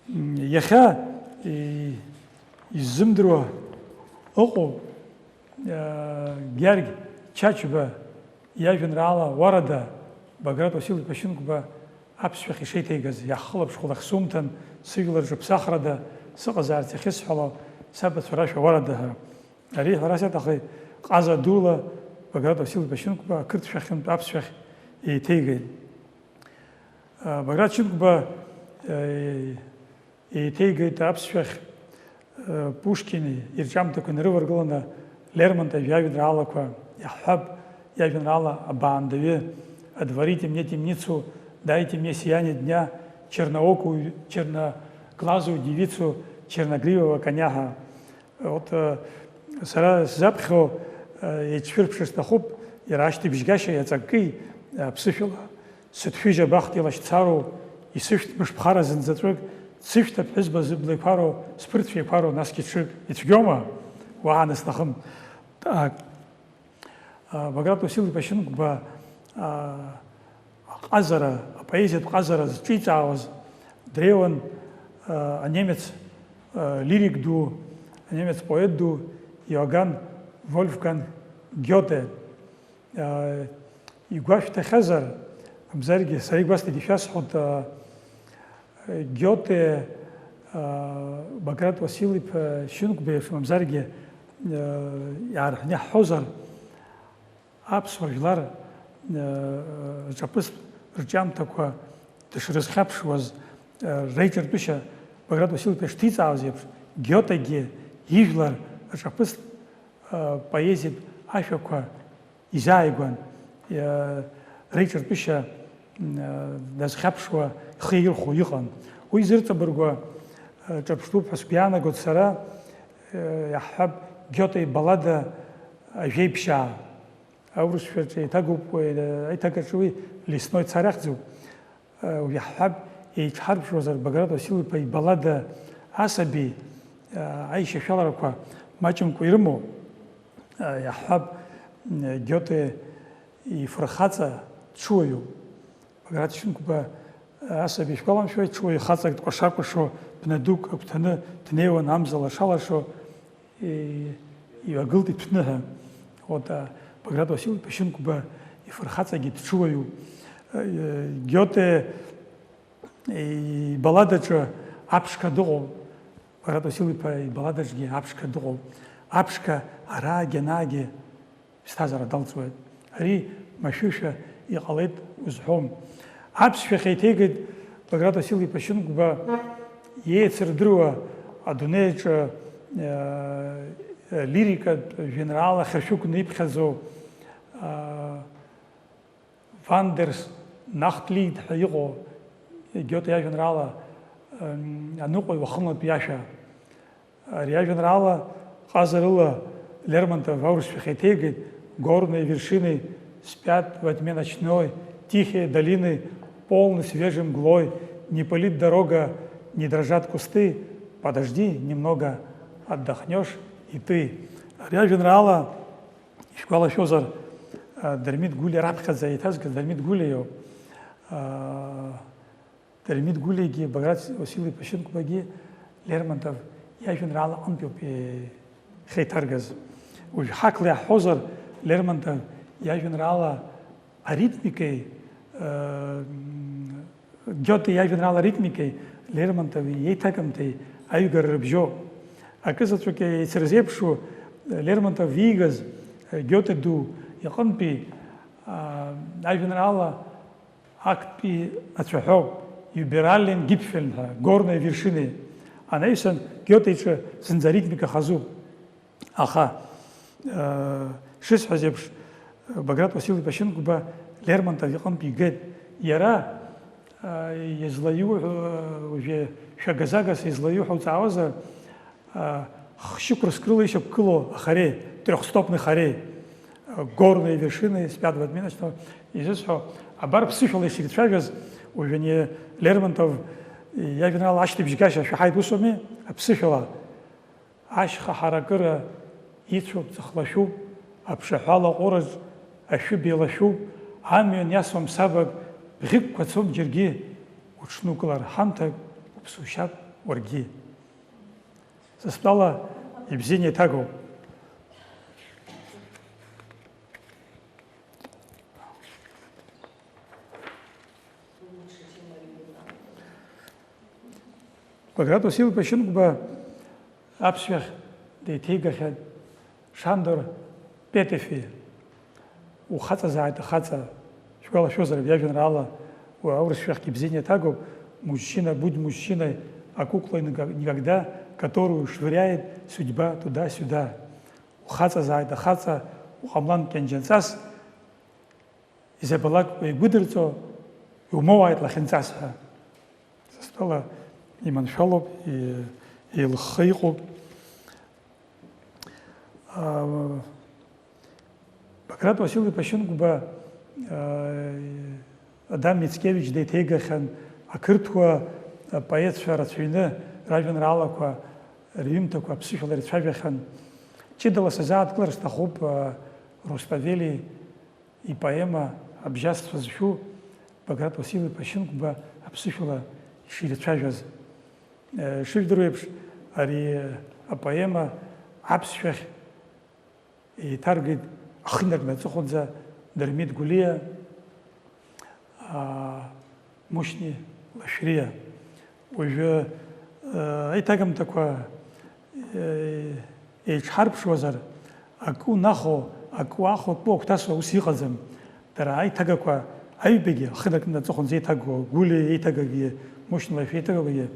Иахьа, и-, иззымдыруа ыҟоуп, а, Гьаргь Чачба иажәеинраала Уарада, Баграт Уасил-иԥа Шьынқәба аԥсшәахь ишеиҭеигаз, иаҳхылаԥшхәлак сумҭан, сыжәлар рҿы ԥсахрада сыҟазаарц иахьысҳәало, сабацәа рашәа Уарада ҳәа. Ари, ҳәарас иаҭахи, ҟаза дула Баграт Уасил-иԥа Шьынқәба ақырҭшәахьынтә аԥсшәахь еиҭеигеит. А, Баграт Шьынқәба, э, еиҭеигеит аԥсшәахь, э, Пушкини ирҿиамҭақәа инарываргыланы Лермонтов иажәеинраалақәа, иаҳҳәап, иажәеинраала Абаандаҩы, «Отворите мне темницу, дайте мне сияние дня, черноокую, черноглазую девицу, черногривого коня» ҳәа. Вот, э, сара сзаԥхьо, э, еиҿшәырԥшыр сҭахуп, иара ашьҭыбжьгашьа иаҵакки, э, аԥсышәала. Сыҭшәыжь абахҭеилашьцароу, исышәҭ мышԥхара зынӡаҵәык, дсышәҭ аԥҳәызба зыбла еиқәароу, сԥырцәа еиқәароу, насгьы ҽык. Ицәгьоума? Уаҳа анысҭахым. Так. А, Баграт Уасил-иԥа Шьынқәба, а, аҟазара, апоезиатә ҟазара зҿиҵаауаз дреиуан, а, анемец, а, лирик ду, анемец поет ду Иоганн Вольфганг Гиоте. Игәашәҭахьазар, мамзаргьы, сара игәасҭеит, ишәасҳәоит, Гиоте, Баграт Уасил-иԥа Шьынқәба еиԥш, мамзаргьы, иаарҳәны иаҳҳәозар, аԥсуа жәлар рҿаԥыцтә рҿиамҭақәа дышрызхьаԥшуаз, реиҿартәышьа Баграт Уасил-иԥа ишҭиҵаауаз еиԥш, Гиотегьы ижәлар рҿаԥыцтә поезиатә ашәақәа изааигәан, иа-, реиҿартәышьа, м, а, дазхьаԥшуа ихы иаирхәо иҟан. Уи зырҵабыргуа, а, ҿырԥштәуп ҳәа сгәы иаанагоит сара, а, иаҳҳәап, Гиоте ибаллада Ажәеиԥшьаа. Аурысшәаҿы еиҭагоуп, уи, а, аиҭагаҿы уи Лесной цар ахьӡуп. Иаҳҳәап, еиҿҳарԥшуазар, Баграт Уасил-иԥа ибаллада Асаби, аишьашәаларақәа маҷымкәа ирымоу, иаҳҳәап, Гиоте ифырхаҵа дшыуаҩу. Баграт Шьынқәба Асаби шәгәаламшәои, дшыуаҩу хаҵак дкәаша-кәашо, ԥна дук агәҭаны днеиуан амза лаша-лашо, и-, иҩагылт иҭәны ҳәа. Вот, а, Баграт Уасил-иԥа Шьынқәба ифырхаҵагьы дшыуаҩу. Э, Гиоте ибалладаҿы аԥшқа дыҟоуп. Баграт Уасил-иԥа ибалладаҿгьы аԥшқа дыҟоуп. Аԥшқа араагьы анаагьы ԥсҭазаара далҵуеит. Ари машәыршәа иҟалеит узҳәом. Аԥсшәахь еиҭеигеит Баграт Уасил-иԥа Шьынқәба иеицырдыруа адунеи аҿы, э, лирикатә жәеинраала хьыршәыгәны иԥхьаӡоу, э, Вандерс Нахтлид ҳәа иҟоу Гиоте иажәеинраала, э, аныҟәаҩ уахынлатәи ашәа. Ари ажәеинраала ҟазарыла Лермонтов аурысшәахь еиҭеигеит: «Горные вершины спят во тьме ночной, тихие долины полны свежей мглой, не пылит дорога, не дрожат кусты, подожди немного, отдохнёшь и ты». Ари ажәеинраала, ишәгәалашәозар, Дырмит Гәлиа раԥхьаӡа еиҭазгаз Дырмит Гәлиа иоуп. Дырмит Гәлиагьы Баграт Уасил-иԥа Шьынқәбагьы Лермонтов иажәеинраала аҟынтәиуп ихеиҭаргаз. Уажә ҳақла иаҳҳәозар, Лермонтов иажәеинраала аритмикеи, э, Гиоте иажәеинраала аритмикеи Лермонтов иеиҭагамҭеи аҩгара рыбжьоуп. Акы заҵәык еицырзеиԥшу Лермонтов иигаз, э, Гиоте ду иҟынтәи, а, Ажәеинраала актәи ацәаҳәоуп, Юбераллен Гипфель ҳәа, Горные вершины. Анаҩсан Гиоте иҿы зынӡа аритмика хазуп. Аха, э, шысҳәаз еиԥш, Баграт Уасил-иԥа Шьынқәба Лермонтов иҟынтә игеит. Иара, э, излаиуҳәо, э, уажәы шәагазагас излаиуҳәо уҵаауазар, э, хшьықәрск рыла ишьақәгылоу ахареи, трёхстопный хареи, э, горные вершины, спят в отминочном, изысҳәо, абар ԥсышәала иширцәажәаз, уажәы ани Лермонтов иажәеинраала ашьҭыбжьгашьа шәаҳаит усоуми, аԥсышәала. Ашьха ҳаракыра ицәоуп, ҵыхлашәуп, аԥшаҳәа алаҟәыраҿ ашәыб еилашәуп, амҩан иасуам сабак, бӷьықәқәа цом џьаргьы, уҽнукылар ҳамҭак, уԥсушьап уаргьы. Са стәала ибзианы еиҭагоуп. Баграт Васил-иԥа Шьынқәба аԥсшәахь деиҭеигахьан Шандор Петефи, Ухаҵазааит, ахаҵа, шәгәалашәозар, иажәеинраала уи аурысшәахьгьы бзианы иаҭагоуп, Мужчина, будь мужчиной, а куклой никогда, которую швыряет судьба туда-сюда. Ухаҵазааит, ахаҵа, уҟамлан кьанџьанҵас, изабалак уеигәыдырҵо, иумоуааит лахьынҵас ҳәа. Са стәала иманшәалоуп, и-, еилыхха иҟоуп. Аа, Баграт Васил-иԥа Шьынқәба, аа, Адам Мицкевич деиҭеигахьан, ақырҭуа поетцәа рацәаҩны ражәеинраалақәа, рҩымҭақәа аԥсышәала ирцәажәахьан. Ҷыдала сазааҭгылар сҭахуп, аа, Руставели ипоема абжьасцәа зшәу Баграт Васил-иԥа Шьынқәба аԥсышәала иширцәажәаз. Э, ишыжәдыруа еиԥш, ари апоема аԥсшәахь еиҭаргеит ахы инаркны аҵыхәанӡа Дырмит Гәлиа, аа, Мушьни Лашәриа. Уажәы, э, аиҭагамҭақәа, э, еиҿҳарԥшуазар, акы унахо, акы уаахо, акы уагәҭасуа ус иҟаӡам. Дара аиҭагақәа аҩбагьы, ахы инаркны аҵыхәанӡа еиҭагоу, Гәлиа еиҭагагьы, Мушьни Лашәриа еиҭагагьы,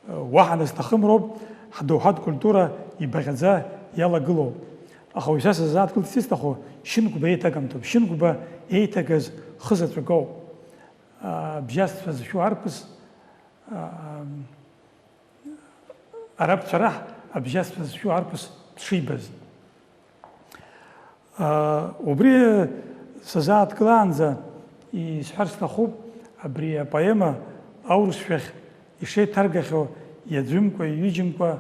э, уаҳа назҭахым роуп ҳдоуҳатә культура ибаӷьаӡа иалагылоу. Аха уажә са сазааҭгыларц исҭаху Шьынқәба еиҭагамҭоуп. Шьынқәба еиҭагаз хы заҵәык ауп. Абжьасцәа зшәу арԥыс, а, арабцәа раҳ абжьасцәа зшәу арԥыс дшибаз. А, убри сазааҭгылаанӡа исҳәар сҭахуп, абри апоема аурысшәахь ишеиҭаргахьоу иаӡәымкәа, иҩыџьымкәа,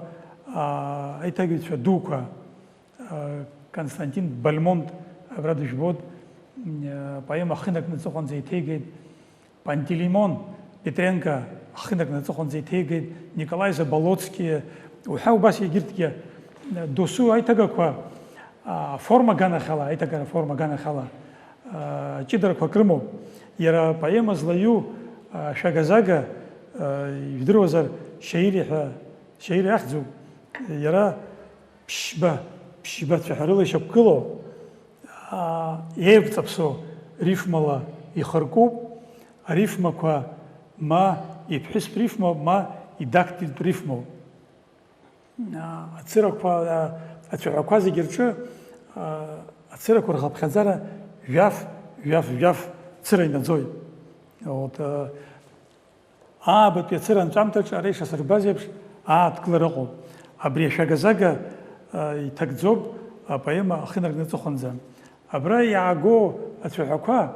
а, аиҭагыҩцәа дуқәа. Константин Бальмонт, абра дыжәбоит, м, поема ахы инаркны аҵыхәанӡа еиҭеигеит. Пантелеймон Петренко ахы инаркны аҵыхәанӡа еиҭеигеит. Николай Заболоцкий, уҳәа убас егьырҭгьы, досу аиҭагақәа, а, аформа аганахьала, аиҭагара аформа аганахьала, а, ҷыдарақәак рымоуп. Иара апоема злаиу, а, шәагазага, а, ижәдыруазар, Шьаири ҳәа, Шьаири ахьӡуп. Иара ԥшьба, ԥшьба цәаҳәарыла ишьақәгылоу, аа, еивҵаԥсо рифмала ихыркуп, арифмақәа ма иԥҳәыстә рифмоуп, ма идактильтә рифмоуп. Аа, ацырақәа, аа, ацәаҳәақәа зегьы рҿы, аа, ацырақәа рхыԥхьаӡара жәаф, жәаф, жәаф цыра инаӡоит. Вот, аа, Аабатәи ацыра анҵәамҭаҿы ара ишасырбаз еиԥш, ааҭгылара ыҟоуп. Абри ашәагазага, а, иҭагӡоуп апоема ахы инаркны аҵыхәанӡа. Абра иааго ацәаҳәақәа,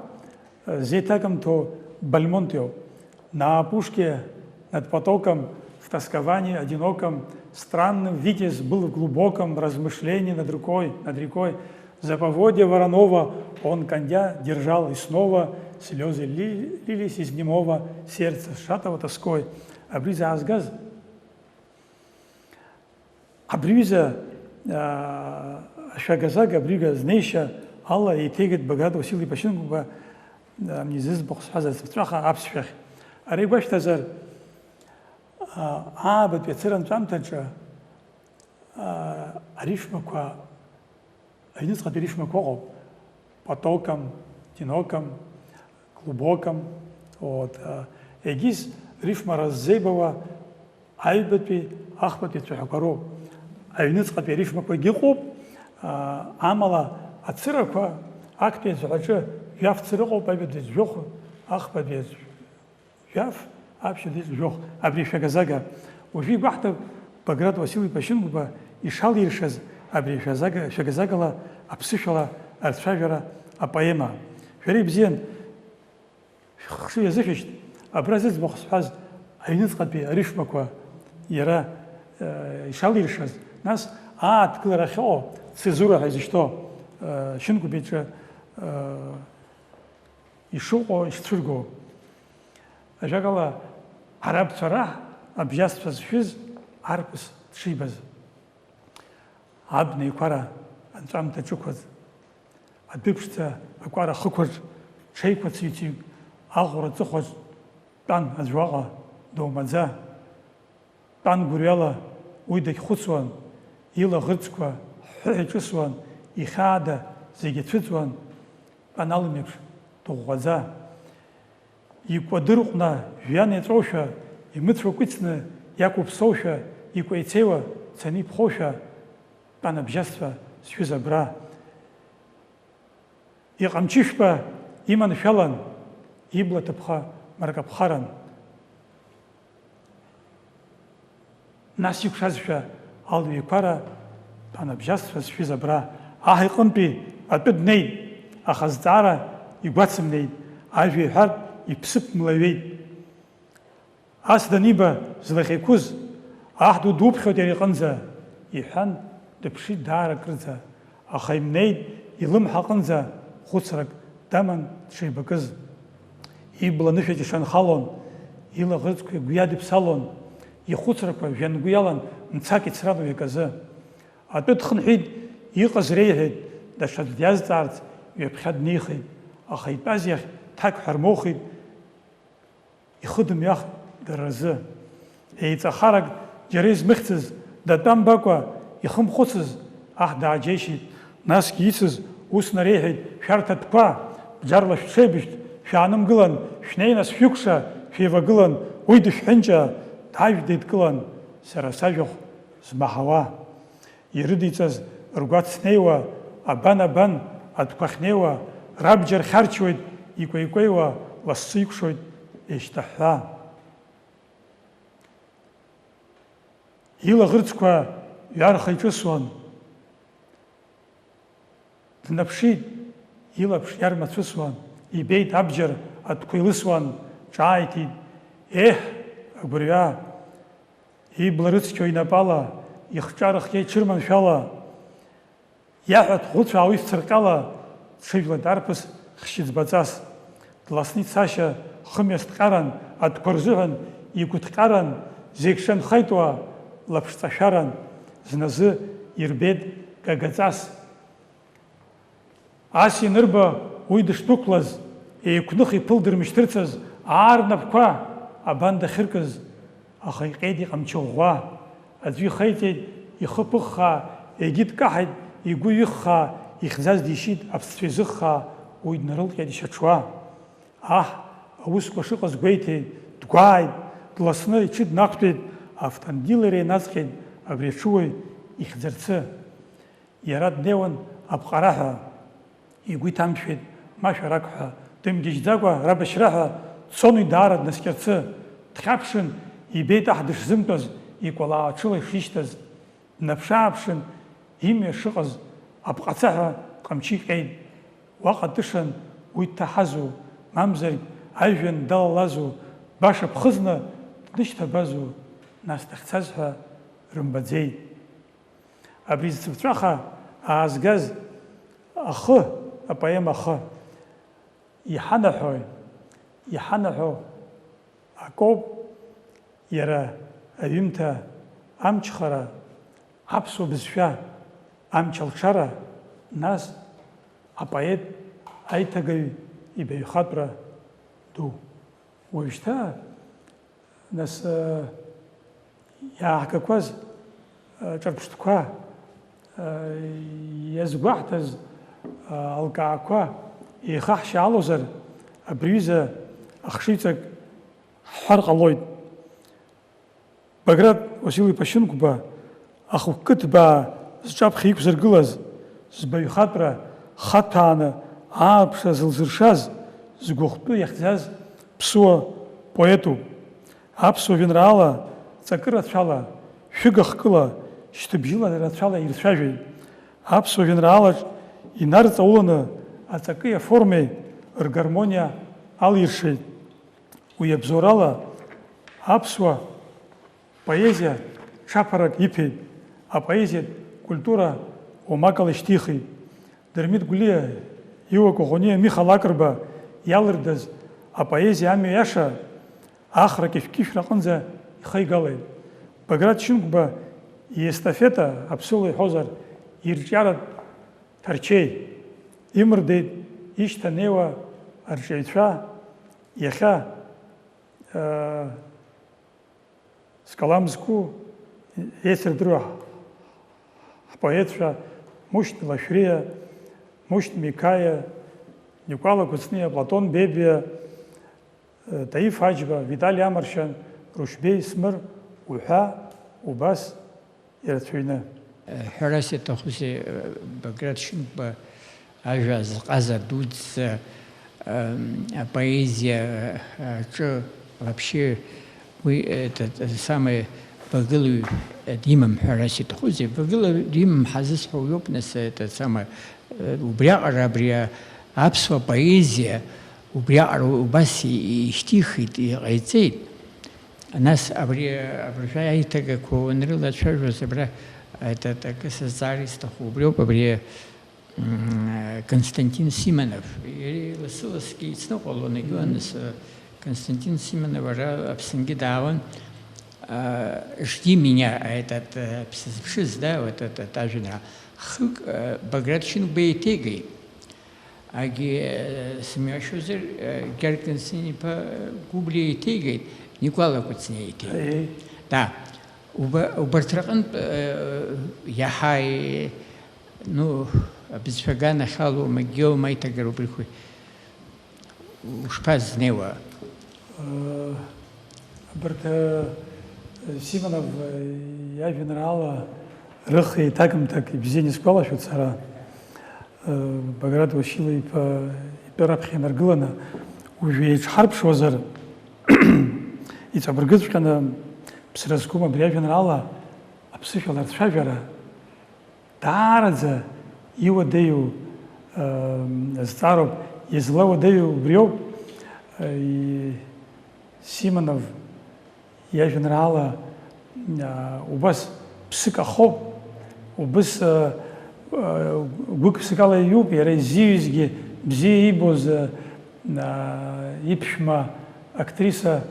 а, зеиҭагамҭоу Бальмонт иоуп. На опушке, над потоком, в тоскование одиноком, странным витязь был в глубоком размышлении над рекой, над рекой. За поводья Воронова он, коня, держал, и снова слёзы ли-, лились из немого сердца, сжатого тоской. Абри заазгаз, абри ҩыза, аа, ашәагазага, абри ҩыза знеишьа ала еиҭеигеит Баграт Васил-иԥа Шьынқәба, аа, изызбахә сҳәаз ацыԥҵәаха аԥсшәахь. Ара игәашәҭазар, аа, аабатәи ацыра анҵәамҭаҿы, аа, арифмақәа, аҩныҵҟатәи арифмақәа ыҟоуп, потоком, Одиноком, глубоком. Вот, а, егьыс рифмара ззеибауа аҩбатәи, ахԥатәи цәаҳәақәа роуп. Аҩныҵҟатәи арифмақәагьы ыҟоуп, а, амала ацырақәа актәи ацәаҳәаҿы жәаф цыра ыҟоуп, аҩбатәи жәохә, ахԥатәи аӡә-, жәаф, аԥшьба дыӡ жәохә, абри шәагазага. Уажәы игәаҳҭап Баграт Уасил-иԥа Шьынқәба ишалиршаз абри шәазага-, шәагазагала аԥсышәала арцәажәара апоема. Шәара ибзиан, шәхы иазышәышьҭ, абра зыӡбахә сҳәаз аҩныҵҟатәи арифмақәа иара, э, ишалиршаз, нас ааҭгылара ахьыҟоу, цезура ҳәа изышьҭоу, э, Шьынқәба иҿы, э, ишыҟоу, ишцәырго. Ажәакала, арабцәа раҳ абжьасцәа зшәыз арԥыс дшибаз. Абна еиқәара анҵәамҭа ҿықәаз, адәыԥшӡа акәара хықәаҿ, ҽеиқәа цыҩцыҩк аӷәра ҵыхәаҿ дтәан аӡә уаҟа, доумаӡа. Тәан гәырҩала уи дагьхәыцуан, илаӷырӡқәа ҳәҳәа иҿысуан, ихьаада зегьы ацәыӡуан, тәан алым еиԥш дыӷәӷәаӡа. Икәадырҟәна жәҩан иаҵәоушәа, имыцәа кәицны иақәыԥсоушәа, икәеицеиуа цаны иԥхоушәа, тәан абжьасцәа зшәыз абра. Иҟамчышәпа иманшәалан, ибла ҭыԥха маркаԥхаран. Нас икәшазшәа алҩеиқәара, тәан абжьасцәа зшәыз абра, аҳ иҟынтәи атәы днеит, аха зҵаара игәацымнеит, ажәа иҳәартә иԥсыԥ млаҩеит. Ас даниба, злахь еиқәыз, аҳ ду дуԥхьоит иара иҟынӡа, иҳәан, дыԥшит даара акырӡа, аха имнеит илымҳа аҟынӡа, хәыцрак даман дшеибакыз. Ибла нышәаҿ ишанхалон, илаӷырӡқәа игәы иадыԥсалон, ихәыцрақәа жәҩангәы иалан, мцак ицран уи аказы. Атәы дхынҳәит, иҟаз реиҳәеит, даҽаӡә диазҵаарц ҩаԥхьа днеихеит, аха итәаз иахь ҭак ҳәа рмоухит, ихы дымҩахт дара рзы. Еиҵахарак џьара измыхьӡыз, датәамбакәа ихымхәыцыз аҳ дааџьеишьеит, насгьы ицыз ус нареиҳәеит, шәарҭ атәқәа, бџьарла шәҽеибышәҭ, шәаанымгылан, шәнеи нас шәыкәша, шәеивагылан, уи дышәҳәынҷа, дажә деидкылан, сара сажәахә змаҳауа. Ирыдиҵаз ргәац неиуа, абан-абан атәқәа ахьнеиуа, рабџьар хьарчуеит, икәеикәеиуа, лассы икәшоит еишьҭаҳәҳәа. Илаӷырӡқәа ҩарха иҿысуан. Днаԥшит, илаԥш иармацәысуан, ибеит абџьар атәқәа илысуан, ҿааиҭит, еҳ, агәырҩа! Ибла рыцқьо инапала, ихҿа рыхиа иҽырманшәала, иаҳәа дӷәыцәаа уи цырҟьала, дҽыжәлеит арԥыс хшьыӡбаҵас. Дласны ицашьа хымҩа сҭҟьаран, атәқәа рзыҳәан игәыҭҟьаран, зегь шанхеит уа лаԥшҵашәаран, зназы ирбеит гагаҵас. Ас ианырба, уи дышдәықәлаз, еиқәных иԥылдырмышьҭырцаз, аа рнапқәа абан дахьыркыз, аха иҟьеит иҟамчы ӷәӷәа. Аӡәы ихеиҵеит ихы ԥыххаа, егьи дкаҳаит игәы ҩыххаа, ихьӡаз дишьит аԥсцәа изыххаа, уи днарылҟьеит ишьаҽуа. Аҳ, аусқәа шыҟаз гәеиҭеит, дгәааит, дласны иҽы днақәтәеит, автандил иара инаҵҟьеит абри аҽыуаҩ ихьӡарцы. Иара днеиуан аԥҟараҳәа, игәы иҭамшәеит, ма шәарак ҳәа, дымгьежьӡакәа рабашьраҳәа дцон уи даара днаскьарцы. Дхьаԥшын, ибеит аҳ дышзымтәаз, икәалаа аҽыла ишишьҭаз. Днаԥш-ааԥшын, имҩа шыҟаз аԥҟацаҳәа ҟамчы иҟьеит. Уаҟа дтышан уи дҭаҳазу, мамзаргь ажәҩан далалазу, баша ԥхыӡны днышьҭабазу, нас дахьцаз ҳәа рымбаӡеит. Абри зцыԥҵәаха аазгаз ахы, апоема ахы, иҳанаҳәои, иҳанаҳәо акоуп, иара аҩымҭа амчхара, аԥсуа бызшәа амч алшара, нас апоет аиҭагаҩ ибаҩхатәра ду. Уажәшьҭа Нас, э, иааҳгақәаз, э, ҿырԥштәқәа, э, иазгәаҳҭаз, э, алкаақәа, Еихаҳшьаалозар, абри аҩыза ахшыҩҵак ҳҳәар ҟалоит. Баграт Уасил-иԥа Шьынқәба ахықәкы ҭбаа зҿаԥхьа иқәзыргылаз, збаҩхатәра хаҭәааны ааԥшра зылзыршаз, згәыхәтәы иахьӡаз ԥсуа поетуп. Аԥсуа жәеинраала ҵакы рацәала, шәыга хкыла, шьҭыбжьыла рацәала ирцәажәеит. Аԥсуа жәеинраалаҿ инарҵауланы аҵаки аформеи ргармониа алиршеит. Уи абзоурала аԥсуа поезиа ҽаԥарак иԥеит, апоезиатә культура уамакала ишьҭихит. Дырмит Гәлиа иуа Коӷониа Миха Лакрба иалырдаз апоезиа амҩа иаша Ахра кьышә-кьышәра аҟынӡа ихеигалеит. Баграт Шьынқәба иестафета, аԥсуала иҳәозар, ирҿиаратә ҭарчеи имырдеит ишьҭанеиуа арҿиаҩцәа, иахьа, э, скалам зқәу еицырдыруа ҳпоетцәа Мушьни Лашәриа, Мушьни Микаиа, Никәала Кәыҵниа, Платон Бебиа, Таиф Аџьба, Витали Амаршьан, Рушьбеи Смыр уҳәа убас ирацәаҩны. Ҳәарас иаҭахузеи, Баграт Шьынқәба ажәа азҟаза дуӡӡа, ам, апоезиа аҿы вообще уи, это, это самое, багылаҩ димам ҳәарас иаҭахузеи? Багылаҩ димам ҳазысҳәо уиоуп, нас, это самое, убриаҟара абри аԥсуа поезиа Убриаҟара убас и-, ишьҭихит, иҟаиҵеит. Нас абри, абыржәы аиҭагақәа уанрылацәажәоз, абра, это, акы сазҵаар исҭаху убриоуп, абри, м, Константин Симонов. Иара лассы-лассгьы ицныҟәалон, егьуан, нас, Константин Симонов ара Аԥсынгьы даауан, а, «Жди меня», этот, э, сызԥшыз, да, вот этот ажәеинраала. Хҩык, э, Баграт Шьынқәба еиҭеигеит. Агьи, э, сымҩашьозар, э, Гьаргь Константин-иԥа, э, Гәыблиа еиҭеигеит, Никәала Кәыҵниа еиҭеигеит. Еи. Да. Уба-, убарҭ рҟынтә, э, иаҳа, э, ну, абызшәа аганахьала, Магио, маиҭагара убрихуи ушԥазнеиуа? Э, Абарҭ, э, Симонов, э, иажәеинраала рых еиҭагамҭак ибзианы исгәалашәоит сара. Э, Баграт Уасил-иԥа итәы раԥхьа инаргыланы, уажәы еиҿҳарԥшуазар, иҵабыргыҵәҟьаны ԥсра зқәым абри ажәеинраала аԥсышәала рцәажәара, Даараӡа иуадаҩу, э, зҵаароуп, излауадаҩу убриоуп, э, и-, Симонов иажәеинраала, э, убас ԥсык ахоуп, убыс, э, э, гәык-ԥсыкала иҩуп, иара изиҩызгьы бзиа ибоз, э, э, иԥшәма актриса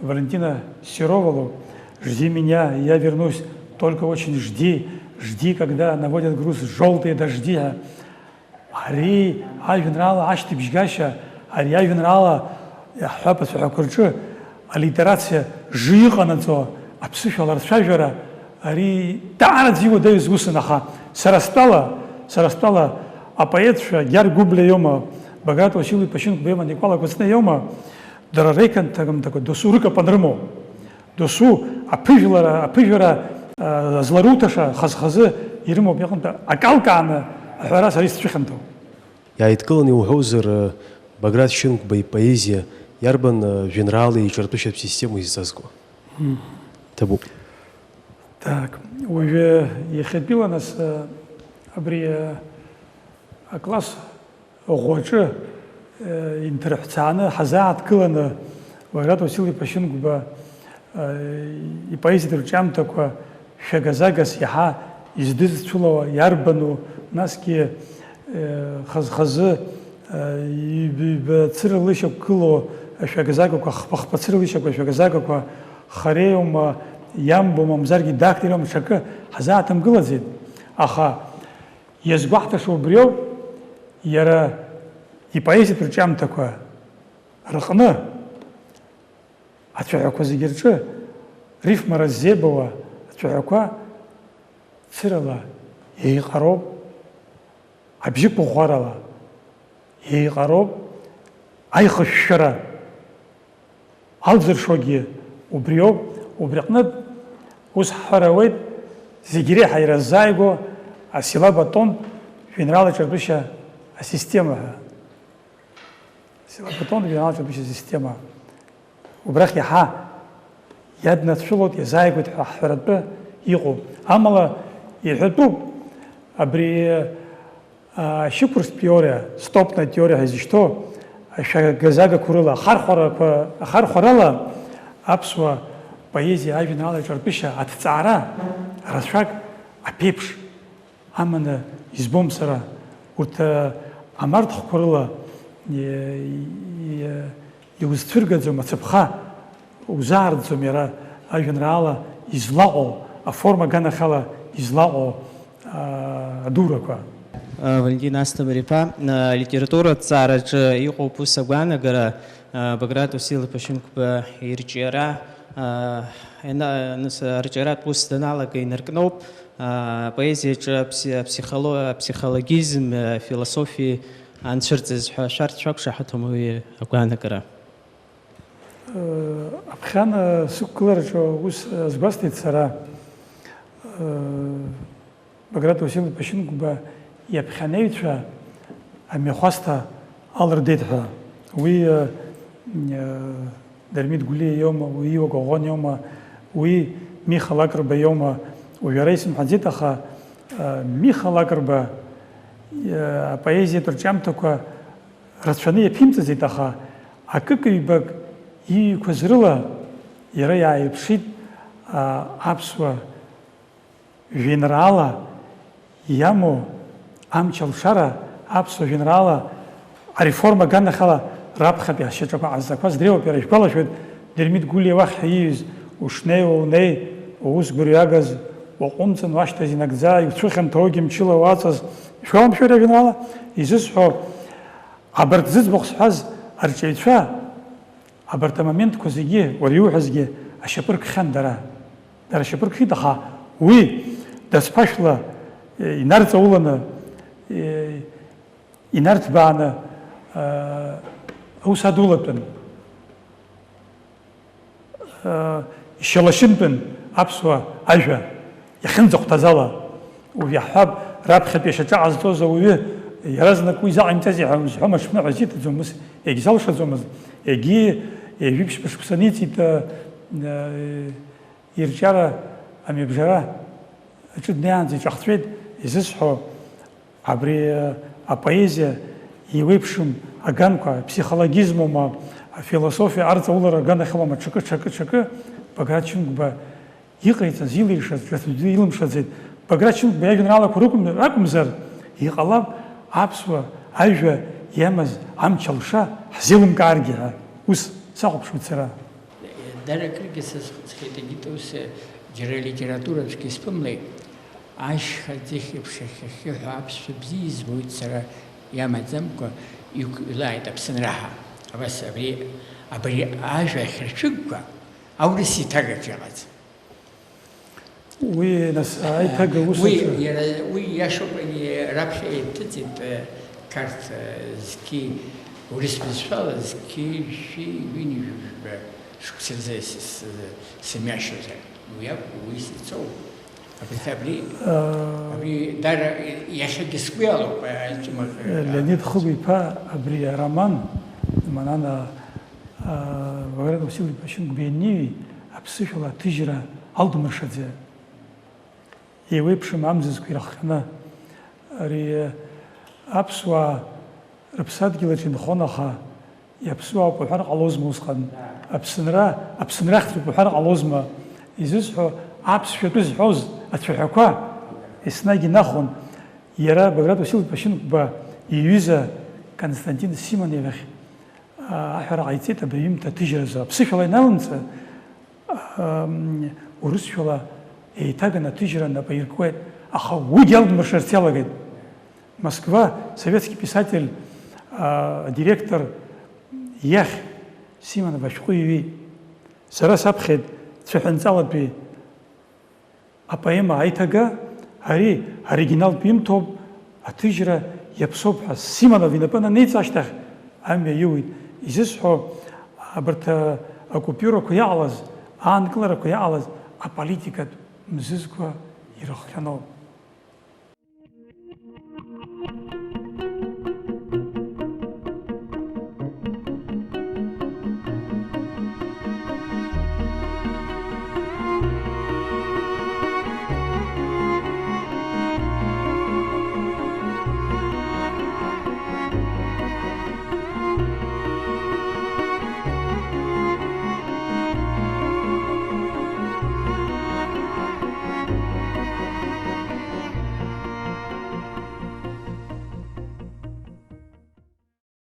Валентина Серова лоуп. «Жди меня, я вернусь, только очень жди, жди, когда наводят груз жёлтые дожди», ҳәа. Ари ажәеинраала ашьҭыбжьгашьа, ари ажәеинраала иаҳҳәап ацәаҳәақәа рҿы алитерациа жы иҟанаҵо аԥсышәала рцәажәара, ари даараӡа иуадаҩыз усын, аха сара стәала, сара стәала апоетцәа Гьаргь Гәыблиа иоума, Баграт Уасил-иԥа Шьынқәба иоума, Никәала Кәыҵниа иоума, Дара реиҭагамҭақәа досу рыкап анрымоу, досу аԥыжәлара, аԥыжәара, а, зларуҭаша хаз-хазы ирымоуп, иҟынтә акалкааны аҳәара сара исцәыхьанҭоуп. Иааидкыланы иуҳәозар, Баграт Шьынқәба ипоезиа иарбан, а, жәеинраала еиҿартәышьатә система изҵазкуа? Мм. Ҭабуп. Так, уажәы иахьатәила нас, а, абри, а, акласс ӷәаҿы, э, инҭырҳәцааны ҳазааҭгыланы, Баграт Уасил-иԥа Шьынқәба, э, ипоезиатә рҿиамҭақәа шәага-загас иаҳа издызцәылауа иарбану, насгьы, э, хаз-хазы, э, иб-, ибацыралышьақәгылоу ашәага-загақәа, хԥа-хԥа цыралышьақәа ашәага-загақәа хареиума, иамбо, мамзаргьы дактилиума, ҽакы ҳазааҭымгылаӡеит. Аха Иазгәаҳҭаша убриоуп, иара ипоезиатә рҿиамҭақәа рҟны ацәаҳәақәа зегьы рҿы рифмара ззеибауа ацәаҳәақәа цырала еиҟароуп, абжьықәыӷәӷәарала. Еиҟароуп аихышәшәара алзыршогьы убриоуп, убри аҟнытә ус ҳҳәар ауеит, зегь реиҳа ираззааигәоу асилабатонтә жәеинраала ҿырԥышьа асистема ҳәа. Асилабатонтә жәеинраала ҿырԥышьа асистема. Убрахь иаҳа иаднацәылоит, иазааигәоит ҳәа ҳҳәаратәы иҟоуп. Амала иҳәатәуп, абри, аа, ашьықәырҭтә теориа, стопна теориа ҳәа изышьҭоу ашәагазагақәа рыла, ахархәарақәа, ахархәарала аԥсуа поезиа ажәеинраала аҿырԥышьа аҭҵаара рацәак аԥеиԥш аманы избом сара. Урҭ, а, амарҭхәқәа рыла, е, е, иузцәыргаӡом ацаԥха, узаарӡӡом иара ажәеинраала излаҟоу, аформа аганахьала излаҟоу, а, адурақәа. Валентин Асҭамыр-иԥа, а, литературатә ҭҵаараҿы иҟоуп ус агәаанагара, а, Баграт Уасил-иԥа Шьынқәба ирҿиара, а, ина-, нас-, арҿиаратә ус даналага инаркноуп. Апоезиаҿы апси-, апсихоло-, аԥсихологизм, афилософиа анцәырҵыз ҳәа шәарҭ шәақәшаҳаҭума уи агәаанагара? Аԥхьан сықәгылараҿы ус азгәасҭеит сара, Баграт Уасил-иԥа Шьынқәба иаԥхьанеҩцәа амҩахәасҭа алырдеит ҳәа. Уи, Дырмит Гәлиа иоума, уи Иуа Коӷониа иоума, уи Миха Лакрба иоума, уажәы ара исымҳәаӡеит, аха, а, Миха Лакрба, а, апоезиатә рҿиамҭақәа рацәаны иаԥимҵаӡеит, аха акык-ҩбак иҩқәаз рыла иара иааирԥшит, а, аԥсуа жәеинраала иамоу амч алшара аԥсуа жәеинраала ареформа аганахьала раԥхьатәи ашьаҿақәа ҟазҵақәаз дреиуоуп. Иара ишәгәалашәоит, Дырмит Гәлиа уахь ҳәа ииҩыз, ушнеиуа унеи, уус гәырҩагаз уаҟәымҵын, уашьҭаз инагӡа, иуцәыхьанҭоугьы мчыла уаҵаз, ишәгәаламшәои ари ажәеинраала? Изысҳәо, абарҭ зыӡбахә сҳәаз арҿиаҩцәа, абарҭ амоментқәа зегьы, уара иуҳәазгьы, ашьапы ркхьан дара. Дара ашьапы ркхьеит, аха уи дацԥашәла, е, инарҵауланы, е, инарҭбааны, а, аус адулатәын. А, ишьалашьынтәын аԥсуа ажәа. Иахьынӡахәҭаз ала, уажә иаҳҳәап, раԥхьатәи ашьаҿа ҟазҵоз ауаҩы иаразнак уи заҟа имҵази ҳәа узҳәом, аҽԥныҳәа зиҭаӡомызт, егьзалшаӡомызт, егьи ҩажәи ԥшьба шықәса ниҵит, а, а, ирҿиара амҩабжара аҿы днеиаанӡа иҿахҵәеит, изысҳәо, абри, а, апоезиа еиуеиԥшым аганқәа, аԥсихологизмоума, афилософиа арҵаулара аганахьалоума, ҽакы, ҽакы, ҽакы, Баграт Шьынқәба иҟаиҵаз, илиршаз, ҿыц аӡәы илымшаӡеит. Баграт Шьынқәба иажәеинраалақәа ракәым-, ракәымзар, иҟалап аԥсуа ажәа иамаз амч алша ҳзеилымкааргьы ҳәа. Ус сахәаԥшуеит сара. Дара акыргьы сазхәыцхьеит, егьит ус џьара литератураҿгьы исԥымлеит. Ашьха ӡыхь еиԥш ахьхьыҳәа аԥсшәа бзиа избоит сара, иамаӡамкәа иқәлааит Аԥсынра ҳәа. Абас абри, абри ажәа ахьырцәыгга аурыс иҭагаҿ иҟаӡам. Уи, нас, аиҭага Уи, усуцәа. Иара, уи иашоуп, ани раԥхьа иҭыҵит, э, Қарҭ, э, зқьи, урыс бызшәала зқьи жәшәи ҩынҩажәи жәба шықәса рзы с-, с-, сымҩашьозар. Уи акәу, уи сицоу. Абри, абри, Аа. Абри дара иахьагьы сгәы иалоуп, аиҿымаҟьа. Леонид Хыгә-иԥа абри ароман, Манана, аа, Баграт Васил-иԥа Шьынқәба ианиҩи, аԥсышәала аҭыжьра алдмыршаӡеит. Еиуеиԥшым амзызқәа ирыхҟьаны. Ари аԥсуаа рыԥсадгьыл аҿы инхон, аха иаԥсуаауп уҳәар ҟалозма усҟан? Аԥсынра, Аԥсынра ахьӡуп уҳәар ҟалозма? Изысҳәо, аԥсшәа атәы зҳәоз ацәаҳәақәа еснагь инахон. Иара Баграт Васил-иԥа Шьынқәба иҩыза Константин Симонов иахь аҳәара ҟаиҵеит абри аҩымҭа аҭыжьразы. Аԥсышәала ианалымҵы, ам, урысшәала еиҭаганы аҭыжьра нап аиркуеит, аха уигьы алдмыршарц иалагеит. Москва, советский писатель, а, директор иахь Симонов ашәҟәы иҩит. Сара саԥхьеит цәаҳәанҵалатәи апоема аиҭага, ари оригиналтә ҩымҭоуп, аҭыжьра Иаԥсоуп ҳәа Симонов инапы ананеиҵа ашьҭахь амҩа иуит. Изысҳәо, абарҭ акупиурақәа иҟалаз, аанкыларақәа иҟалаз аполитикатә мзызқәа ирыхҟьаноуп.